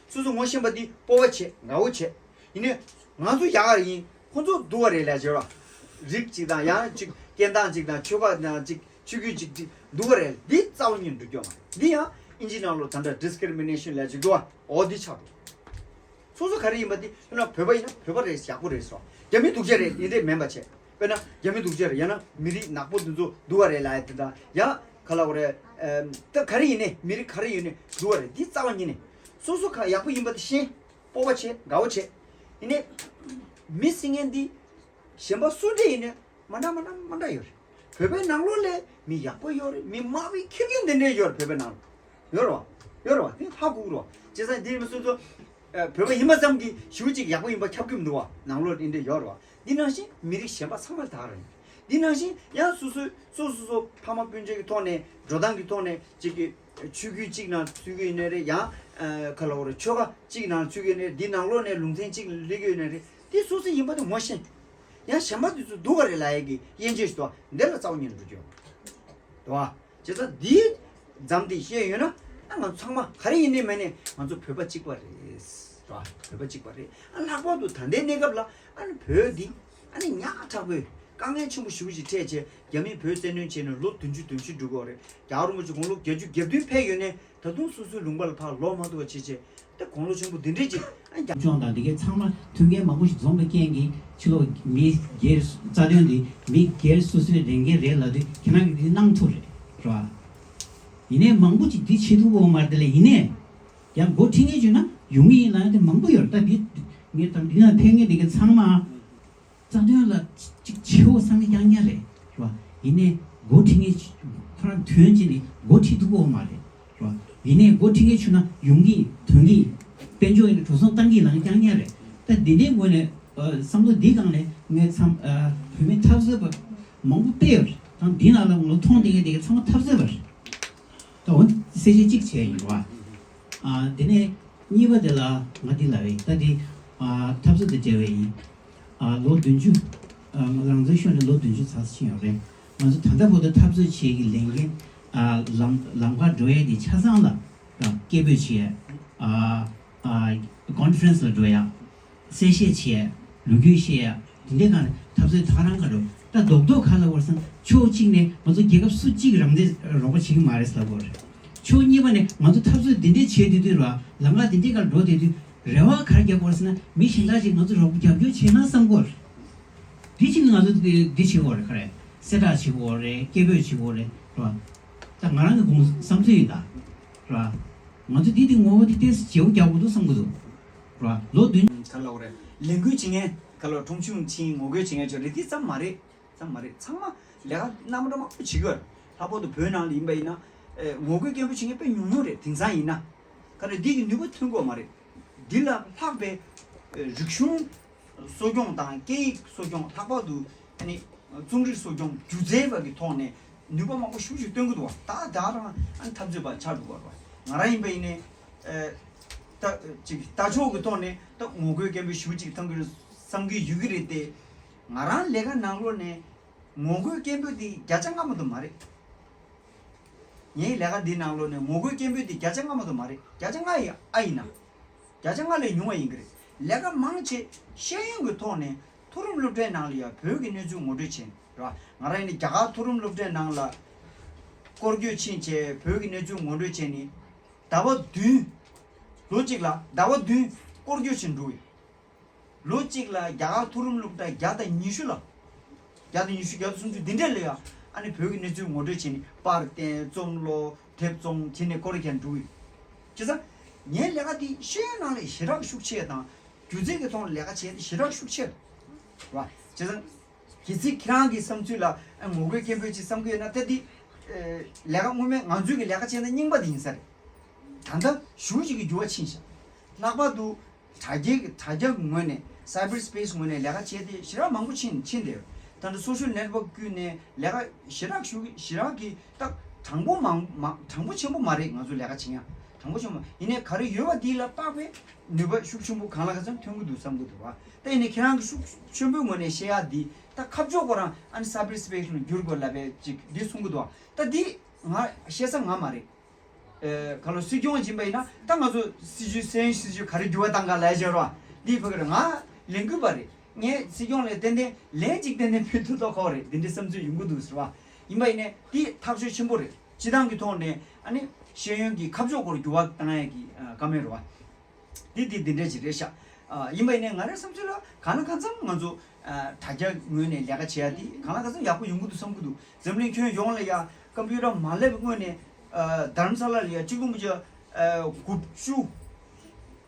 སོ་སོ་ངོ་ཤེས་པ་འདི་སྤོབས་པ་བྱེད། དགའ་བོ་བྱེད། ཡིན་ནའི་ང་ཚོ་ཡག་ག་ཡིན། ཁོ་ཚོ་སྡུག་ག་རེད་ལབ་བྱས་ར། རིགས་གཅིག་དང་ཡང་གཅིག་སྐད་གདངས་གཅིག་དང་ཆོལ་ཁ་དང་གཅིག་ཆོས་བརྒྱུད་གཅིག་གཅིག་སྡུག་ག་རེད། འདི་རྩ་བ་ཉིད་འགྲོ་རྒྱུ་མ་རེད། འདི་ཡང་ཨིན་ཇི་ནང་ལོགས་ད་ལྟ་ཌི་སི་ཀི་རི་མི་ནེ་ཤན་ལབ་ཅིག་འདུག་བ། འོ་འདི་ཆགས་འགྲོ། སོ་སོ་ག་རེ་ཡིན་པ་དེ་ཡིན་ན་བོད་པ་ཡིན་ན་བོད་པ་རེད། ཡག་པོ་རེད་ཟེར་བ། རྒྱ་མི་སྡུག་ཅག་རེད་ཡིན་རེད་མིན་པ་བྱས། དཔེར་ན་རྒྱ་མི་སྡུག་ཅག་རེད་ཡང་ན་མི་རིགས་ནག་པོ་འདི་ཚོ་སྡུག་ག་རེད་ལབ་ཡ་དེ་འདྲ་ཡང་ག་ལབ་དགོས་རེད། ཨམ། ད་ག་རེ་ཡིན་ནའི་མི་རིགས་ག་རེ་ཡིན་ནའི་སྡུག་ག་རེད། འདི་རྩ་བ་ཉིད་ནས་སོ་སོ་ག་ཡག་པོ་ཡིན་པ་དེ་ཤེས། སྤོབས་པ་བྱེད། དགའ་བོ་བྱེད། ཡིན་ནའི་མི་ཟེར་མཁན་འདི་གཞན་པ་སུ་འདྲ་ཡིན་ནའི་མ་འདྲ་མ་འདྲ་མ་འདྲ་ཡོད་རེད། བོད་པའི་ནང་ལོགས་ལ་མི་ཡག་པོ་ཡོད་རེད། མི་དམའ་བའི་ཁྱི་རྒན་དེ་འདྲ་ཡོད་རེད། བོད་པའི་ནང་ལ་ཡོད་རེད་བ། ཡོད་རེད་བ། དེ་ཧ་གོ་གི་རེད་བ། བྱས་ཙང་འདི་མི་སོ་སོ་ཨ། བོད་པ་ཡིན་པ་ཙམ་གྱིས་ཞེ་པོ་ཅིག་ཡག་པོ་ཡིན་པ་ཁྱབ་ཀྱི་མི་འདུག་བ། ནང་ལོགས་འདི་འདྲ་ཡོད་རེད་བ། འདི་ནང་བཞིན་མི་རིགས་གཞན་པ་ཚང་མ་ལ་དག་རེད། འདི་ནང་བཞིན་ཡང་སོ་སོའི་སོ་སོ་སོ་ཕ་མ་སྤུན་མཆེད་ཀྱི་ཐོག་ནས་འགྲོ་སྟངས་ཀྱི་ཐོག་ནས་ཅིག་གི་ཆོས་བརྒྱུད་གཅིག་ནང་ཚུད་ཀྱི་ཡོད་ནའི་རེད། ཡང་ཨ། ག་ལབ་དགོས་རེད། ཆོལ་ཁ་གཅིག་ནང་ཚུད་ཀྱི་ཡོད་ནའི་རེད། འདི་ནང་ལོགས་ནས་ལུང་ཚན་གཅིག་ལ་སླེབས་ཀྱི་ཡོད་ནའི་རེད། འདི་སོ་སོ་ཡིན་པ་དེ་ངོ་ཤེས། ཡང་གཞན་པ་དེ་ཚོ་སྡུག་ག་རེད་ལབ་ཡས་ཀྱི་དབྱེ་འབྱེད་ཞིག་འདུག་བ། འདི་ལ་རྩ་བ་ཉིད་ནས་འགྲོ་རྒྱུ་ཡོད་མ་རེད། འདུག་བ། བྱས་ཙང་འདིའི་འཛམ་འདི་ཤེས་ཡོད་ན་ཨ་ང་ཚོ་ཚང་མ་ག་རེ་ཡིན་ནའི་མིན་ནའི་ང་ཚོ་བོད་པ་གཅིག་པ་རེད། རེད་བ། བོད་པ་གཅིག་པ་རེད། ཨ་ལྷག་པར་དུ་ད་ལྟའི་གནས་སྐབས་ལ་ཨ་ནི་བོད་འདི་ཨ་ནི་ཉག་ཕྲ་པོའི་དཀའ་ངལ་ཆེན་པོ་ཞེ་པོ་ཅིག་འཕྲད་བྱས་རྒྱ་མིས་བོད་བཙན་གནོན་བྱས་ནས་ལོ་བདུན་ཅུ་དོན་བཞི་འགྲོ་གི་ཡོད་རེད། རྒྱལ་བ་རིན་པོ་ཆེ་དགུང་ལོ་བརྒྱད་ཅུ་གྱ་བདུན་ཕེབས་ཡོད་ནའི་ད་དུང་སོ་སོའི་ལུང་པ་ལ་ཕར་ལོག་མ་ཐུབ་པ་བྱས་བྱས་ད་དགུང་ལོ་ཆེན་པོ་འདི་འདྲས་ཅིག་ཨ་རྒྱ་སྐྱོང་དང་འདི་གའི་ཚང་མ་མཐུན་རྐྱེན་མང་པོ་ཞིག་འཛོམས་པའི་རྐྱེན་གྱིས་ཕྱི་ལོགས་མི་སྒེར་རྩ་དོན་འདི་མི་སྒེར་སོ་སོའི་ལས་འགན་རེད་ལབ་དུས་ཁྱེད་རང་གིས་འདི་གནང་ཐུབ་རེད། རེད་བ། ཡིན་ནའི་མང་པོ་ཅིག་འདི་བྱེད་ཐུབ་ཀྱི་ཡོད་མ་རེད། དེ་ལས་ཡིན་ནའི་ཡང་འགོ་ཁྲིད་མཁན་བྱུང་ན་ཡོང་གི་ཡིན་ལབ་ཡ་དེ་མང་པོ་ཡོད་རེད། ད་འདི་ངས་ད་འདི་ན་ཕེབས་མཁན་འདི་གའི་ཚང་མ་རྩ་དོན་ལ་ཅིག་བྱེད་འོ་བསམ་ནས་རྐྱང་རྐྱང་རེད། རེད་བ། ཡིན་ནའི་འགོ་ཁྲིད་མཁན་ཁོ་རང་ཐོན་ཅིག་ནས་འགོ་ཁྲིད་ཐུབ་ཀྱི་ཡོད་མ་རེད། རེད་བ། ཡིན་ནའི་འགོ་ཁྲིད་མཁན་བྱུང་ན་ཡོང་གི་ཐོན་གི། དཔལ་འབྱོར་ཡིན་ན་འགྲོ་སོང་བཏང་གི་ལངས་རྐྱང་རྐྱང་རེད། ད་འདི་འདྲའི་ངོས་ནས་ཨ་བསམ་བློ་འདི་སྒང་ནས་ངས་ཚང་ཨ་བོད་མི་འཐབ་རྩོད་པ་མང་པོ་སྤེལ་ཡོད་རེད། ད་འདི་ནང་ལ་ངོ་མཐོང་བསྡད་མཁན་དེ་ག་ཚང་མ་འཐབ་རྩོད་པ་རེད། ད་འོ་གསལ་བཤད་གཅིག་བྱས་ཡིན་རེད་བ། ཨ་དེ་ནས་གཉིས་པ་དེ་ལ་ང་འདི་ལབ་པ་ཡིན། ད་འདི་ཨ་འཐབ་རྩོད་དང་འབྲེལ་བ་ཡིན། ཨ་ལོ་བདུན་ཅུ། ཨ་ང་རང་ཚོའི་ཤོད་ནས་ལོ་བདུན་ཅུ་ཙམ་ཕྱིན་ཡོད་རེད། ང་ཚོ་ད་ལྟ་བར་དུ་འཐབ་རྩོད་བྱེད་ཀྱི་ལས་འགན་ཨ་ལམ་ལམ་ཁར་འགྲོ་ཡས་དེ་ཆ་ཚང་ལ་ཨ་སྐད་འབོད་བྱེད་ཡས། ཨ་ཨ་ཀོན་ཕ་རེན་སི་ལ་འགྲོ་ཡས། གསལ་བཤད་བྱེད་ཡས། ལོ་རྒྱུས་བཤད་ཡས། དེ་འདྲའི་སྒང་ནས་འཐབ་རྩོད་ད་ག་རང་ག་འགྲོ། ད་རྡོག་རྡོག་ག་ལ་བར་སང་ཕྱོགས་གཅིག་ནས་ང་ཚོ་རྒྱལ་ཁབ་སུ་གཅིག་རང་བདེ་རོགས་པ་བྱེད་ཀྱི་མ་རེད་ཟེར་ལབ་དགོས་རེད། ཕྱོགས་གཉིས་པ་ནས་ང་ཚོ་འཐབ་རྩོད་འདི་འདྲའི་བྱེད་དུས་དུས་ར་ལམ་ཁ་འདི་འདྲའི་སྒང་འགྲོ་དུས་དུས་རེ་བ་ག་རེ་རྒྱབ་དགོས་ཟེར་ན། མི་གཞན་དག་ཅིག་ང་ཚོ་རོགས་པ་རྒྱབ་སྐྱོར་བྱེད་ན་བསམ་དགོས་རེད། འདི་ཕྱིན་ང་ཚོ་འདི་འདི་བྱེད་དགོས་རེད། ག་རེ་གསལ་བསྒྲགས་བྱེད་དགོས་རེད། སྐད་འབོད་བྱེད་དགོས་རེད། རེད་བ། ད་ང་རང་གི་དགོངས་བསམ་ཚུལ་ཡིན་ད། རེད་བ། ང་ཚོ་འདི་འདི་ངོ་བོ་འདི་ཏོག་ཙམ་བརྗེ་པོ་རྒྱག་དགོས་འདུག་བསམ་གི་འདུག་རེད་བ། ལོ་བདུན། ག་ལབ་དགོས་རེད། ལས་འགུལ་བྱེད་མཁན་ག་ལ་གྲོང་ཆུང་ཕྱིན་ངོ་རྒོལ་བྱེད་མཁན་ཅིག་རེད། འདི་ཙམ་མ་རེད། ཙམ་མ་རེད། ཚང་མ་ལས་ཀ་རྣམ་པ་འདྲ་མང་པོ་བྱེད་ཀྱི་ཡོད་རེད། ལྷག་པར་དུ་བོད་ནང་ལ་ཡིན་པ་ཡིན་ན། ཨེ་ངོ་རྒོལ་སྐད་འབོད་བྱེད་མཁན་དཔེ་ཉུང་ཉུང་རེད། དེང་སང་ཡིན་ན། ག་རེ་འདི་གི་ནུས་པ་ཐོན་གྱི་ཡོད་མ་རེད། འདི་ལ་ལྷག་པའི་ཨེ་རིག་གཞུང་གསོ་སྐྱོང་དང་སྐད་ཡིག་གསོ་སྐྱོང་། ལྷག་པར་དུ་ཨ་ནི་རྩོམ་རིག་གསོ་སྐྱོང་སྒྱུ་རྩལ་བ་གི་ཐོག་ནས་ནུས་པ་མང་པོ་ཞེ་པོ་ཅིག་སྟོན་གྱི་འདུག་བ། ད་ད་རང་ཨ་ནི་འཐབ་རྩོད་པ་ཆགས་འགྲོ་གི་ཡོད་རེད་བ། ང་རང་ཡིན་པ་ཡིན་ནའི་ཨེ་ད་ཅིག་ལྟ་ཕྱོགས་ཀྱི་ཐོག་ནས་ད་ངོ་རྒོལ་སྐད་འབོད་ཞེ་པོ་ཅིག་བཏང་གི་རེད་བསམ་གྱི་ཡོད་ཀྱི་རེད་དེ། ང་རང་ལས་ཀ་ནང་ལོགས་ནས་ངོ་རྒོལ་སྐད་འབོད་དེ་བརྒྱ་ཆ་ལྔ་མ་གཏོགས་མ་རེད། ངའི་ལས་ཀ་འདི་ནང་ལོགས་ནས་ངོ་རྒོལ་སྐད་འབོད་དེ་བརྒྱ་ཆ་ལྔ་མ་གཏོགས་མ་རེད། བརྒྱ་ཆ་ལྔ་ཡི་ཨ་ཡིན་ན། བརྒྱ་ཆ་ལྔ་ལས་ཉུང་བ་ཡིན་གྱི་རེད། ལས་ཀ་མང་ཆེ་ཤེས་ཡོན་གྱི་ཐོག་ནས་མཐོ་རིམ་སློབ་གྲྭའི་ནང་ལ་ཡང་བོད་ཀྱི་གནས་ཚུལ་ངོ་སྤྲོད་བྱས་ནས་རེད་བ། ང་རང་ཡིན་ན་རྒྱ་གར་མཐོ་རིམ་སློབ་གྲྭའི་ནང་ལ་སྐོར་སྐྱོད་ཕྱིན་བྱས་བོད་ཀྱི་གནས་ཚུལ་ངོ་སྤྲོད་བྱས་ནས་ཟླ་བ་བདུན། ལོ་གཅིག་ལ་ཟླ་བ་བདུན་སྐོར་སྐྱོད་བྱས་འགྲོ་གི་ཡོད། ལོ་གཅིག་ལ་རྒྱ་གར་མཐོ་རིམ་སློབ་གྲྭ་བརྒྱ་དང་ཉི་ཤུ་ལ། བརྒྱ་དང་ཉི་ཤུ་བརྒྱ་དང་སུམ་ཅུ་འདི་འདྲ་ལ་ཡང་ཨ་ནི་བོད་ཀྱི་གནས་ཚུལ་ངོ་སྤྲོད་བྱས་ནས་པར་བསྟན། རྩོམ་ཀློག་དེབ་བཙོང་བྱས་ནས་སྐོར་ར་རྒྱག་འགྲོ་གི་ཡོད། བྱས་ཙང་ངའི་ལས་ཀ་འདི་ཤེས་ཡོན་ནང་ལ་ཞེ་དྲག་ཤུགས་ཆེ་དང་སྒྱུ་རྩལ་གྱི་ཐོག་ལ་ལས་ཀ་བྱས་ཏེ་ཞེ་དྲག་ཤུགས་ཆེ་རེད་བ། བྱས་ཙང་གལ་སྲིད་ཁྱེད་རང་གི་བསམ་ཚུལ་ལ་ཨ་ངོ་རྒོལ་སྐད་འབོད་ཅིག་བསམ་གྱི་ཡོད་ན། ད་འདི་ཨེ་ལས་ཀ་སྔོན་མའི་ང་ཚོའི་གི་ལས་ཀ་བྱས་ན་རྙིང་པ་དེ་ཡིན་ས་རེད། ད་ལྟ་ཞེ་པོ་ཅིག་གི་འགྱུར་བ་ཕྱིན་ཤག་ལྷག་པར་དུ་དྲ་རྒྱའི་དྲ་རྒྱ་གི་ངོས་ནས་སའེ་བར་སི་པེ་སི་ངོས་ནས་ལས་ཀ་བྱས་ཏེ་ཞེ་དྲག་མང་པོ་ཕྱིན་ཕྱིན་བསྡད་ཡོད། ད་ལྟ་སོ་ཤལ་ནེཊ་ཝརཀ་བརྒྱུད་ནས་ལས་ཀ་ཞེ་དྲག་ཞུ་གི་ཞེ་དྲག་གི་ད་གྲངས་འབོར་མང་མང་གྲངས་འབོར་ཆེན་པོ་མ་རེད། ང་ཚོ་ལས་ཀ་བྱེད་ཡ་གྲངས་འབོར་ཆེན་པོ་ཡིན་ནའི་ག་རེ་ཡོད་པ་འདི་ལ་དཔག་པའི་ནུས་པ་ཤུགས་ཆེན་པོ་གང་ལ་ག་ཚོད་ཐོན་གི་འདུག་བསམ་གི་འདུག་བ། ད་ཡིན་ནའི་ཁྱེད་རང་གི་ཤུགས་ཆེན་པོའི་ངོས་ནས་བཤད་ཡ་འདི་ད་ཁ་ཕྱོགས་ཁོ་རང་ཨ་ནི་སའེ་བར་སི་པེ་སི་ལ་བསྒྱུར་དགོས་ལབ་པའི་ཅིག་འདི་གསུང་གི་འདུག་བ། ད་འདི་ང་བཤད་ས་ང་མ་རེད། ཨེ་ག་ལོ་སྲིད་སྐྱོང་ཡིན་པ་ཡིན་ན་ད་ང་ཚོ་སྲིད་ཇུས་སྲིད་ཇུས་ག་རེ་འགྱུར་བ་བཏང་ག་ལབ་བྱས་རོགས། འདི་ཕ་གི་རེད། ང་ལས་འགུལ་པ་རེད། ངས་སྲིད་སྐྱོང་ལ་ཏན་ཏན་ལན་གཅིག་ཏན་ཏན་ཕུལ་ཐུབ་མདོག་ཁ་པོ་རེད། འདི་འདྲའི་བསམ་ཚུལ་ཡོང་གི་འདུག་ཟེར་བ། ཡིན་པ་ཡིན་ནའི་འདི་ཐག་གཅོད་ཆེན་པོ་རེད། སྤྱི་བཏང་གི་ཐོག་ནས་ཨ་ནི་ཤེས་ཡོན་གྱི་ཁ་ཕྱོགས་སྐོར་འགྱུར་བ་བཏང་ཡ་གི་ཨ་བཀའ་མོལ་རེད་བ། འདི་འདི་འདི་འདྲ་ཅིག་རེད་ཤག་ཨ་ཡིན་པ་ཡིན་ནའི་ང་རའི་བསམ་ཚུལ་ལ་གང་ལ་གང་འཚམ་ང་ཚོ་ཨ་དྲ་རྒྱ་ངོས་ནས་ལས་ཀ་བྱེད་ཡ་འདི་གང་ལ་གང་འཚམ་ཡག་པོ་ཡོང་གི་འདུག་བསམ་གི་འདུག་འཛམ་གླིང་ཁྱོན་ཡོངས་ལ་ཡ་ཀམ་པུ་ཊར་མ་སླེབས་སྔོན་ནས་ཨ་དྷ་རམ་ས་ལ་ལ་ཡ་གཅིག་ལུང་པ་ཅིག་ཨ་དགུ་བཅུ་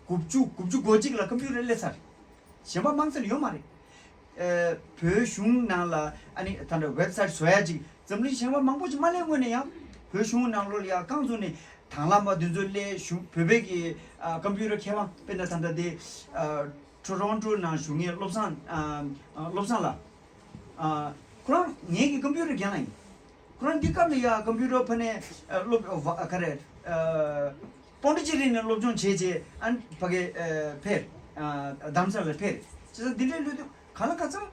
དགུ་བཅུ་དགུ་བཅུ་གོ་གཅིག་ལ་ཀམ་པུ་ཊར་སླེབས་ཚར་རེད། གཞན་པ་མང་ཆེ་ལ་ཡོད་མ་རེད། ཨ་བོད་གཞུང་ནང་ལ་ཨ་ནི་ད་ལྟ་ཝེབ་སའིཊ་བཟོ་ཡ་ཅིག་འཛམ་གླིང་གཞན་པ་མང་པོ་ཅིག་མ་སླེབས་སྔོན་ནས་ཡང་བོད་གཞུང་ནང་ལོགས་ལ་ཡ་རྐང་བཙུགས་ནས་དང་བླངས་པ་འདི་ཚོ་སླེབས། གཞུང་བོད་པའི་གི་ཨ་ཀམ་པུ་ཊར་མཁས་དབང་དཔེར་ན་ད་ལྟ་དེ་ཨ་ཊོ་རོན་ཊོ་ནང་བཞུགས་མཁན་བློ་བཟང་ཨ་ཨ་བློ་བཟང་ལགས། ཨ་ཁོ་རང་ངེད་ཀྱི་ཀམ་པུ་ཊར་རྒན་ལགས་ཡིན། ཁོ་རང་འདི་སྐབས་ལ་ཡ་ཀམ་པུ་ཊར་ཕ་ནས་ཨ་སློབ་ཨ་ག་རེ་ཨ་པོན་ཌི་ཅེ་རི་ནས་སློབ་སྦྱོང་བྱས་རྗེས་ཨ་ཕ་གི་ཨ་ཕེབས། ཨ་རྡ་རམ་ས་ལ་ཕེབས་རེད། བྱས་ཙང་འདི་འདྲའི་ལུས་དུས་གང་ལ་གང་འཚམ་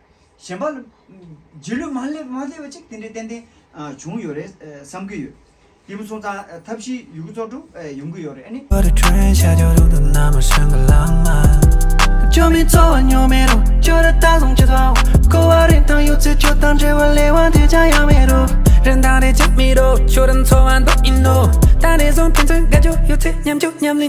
གཞན་པ་ལ་རྗེས་ལུས་མ་སླེབས་མ་སླེབས་པ་ཅིག་དེ་འདྲའི་ཏན་ཏན་ཨ་བྱུང་ཡོད་རེད་ཨ་བསམ་གྱི་ཡོད། དེ་མོ་སོང་ཙང་ཨ་ཐབས་ཤེས་ཡོད་རྒུ་ཚོགས་དྲུག་ཨ་ཡོང་གི་ཡོད་རེད། ཨ་ནི། 我的春夏秋冬的那么深的浪漫。救命，做完又没路，就得打从起头。过完人生又只求当结尾，连完天家也没路。人大的加米多，就等昨晚多一诺。但那种天真感觉有这样就让你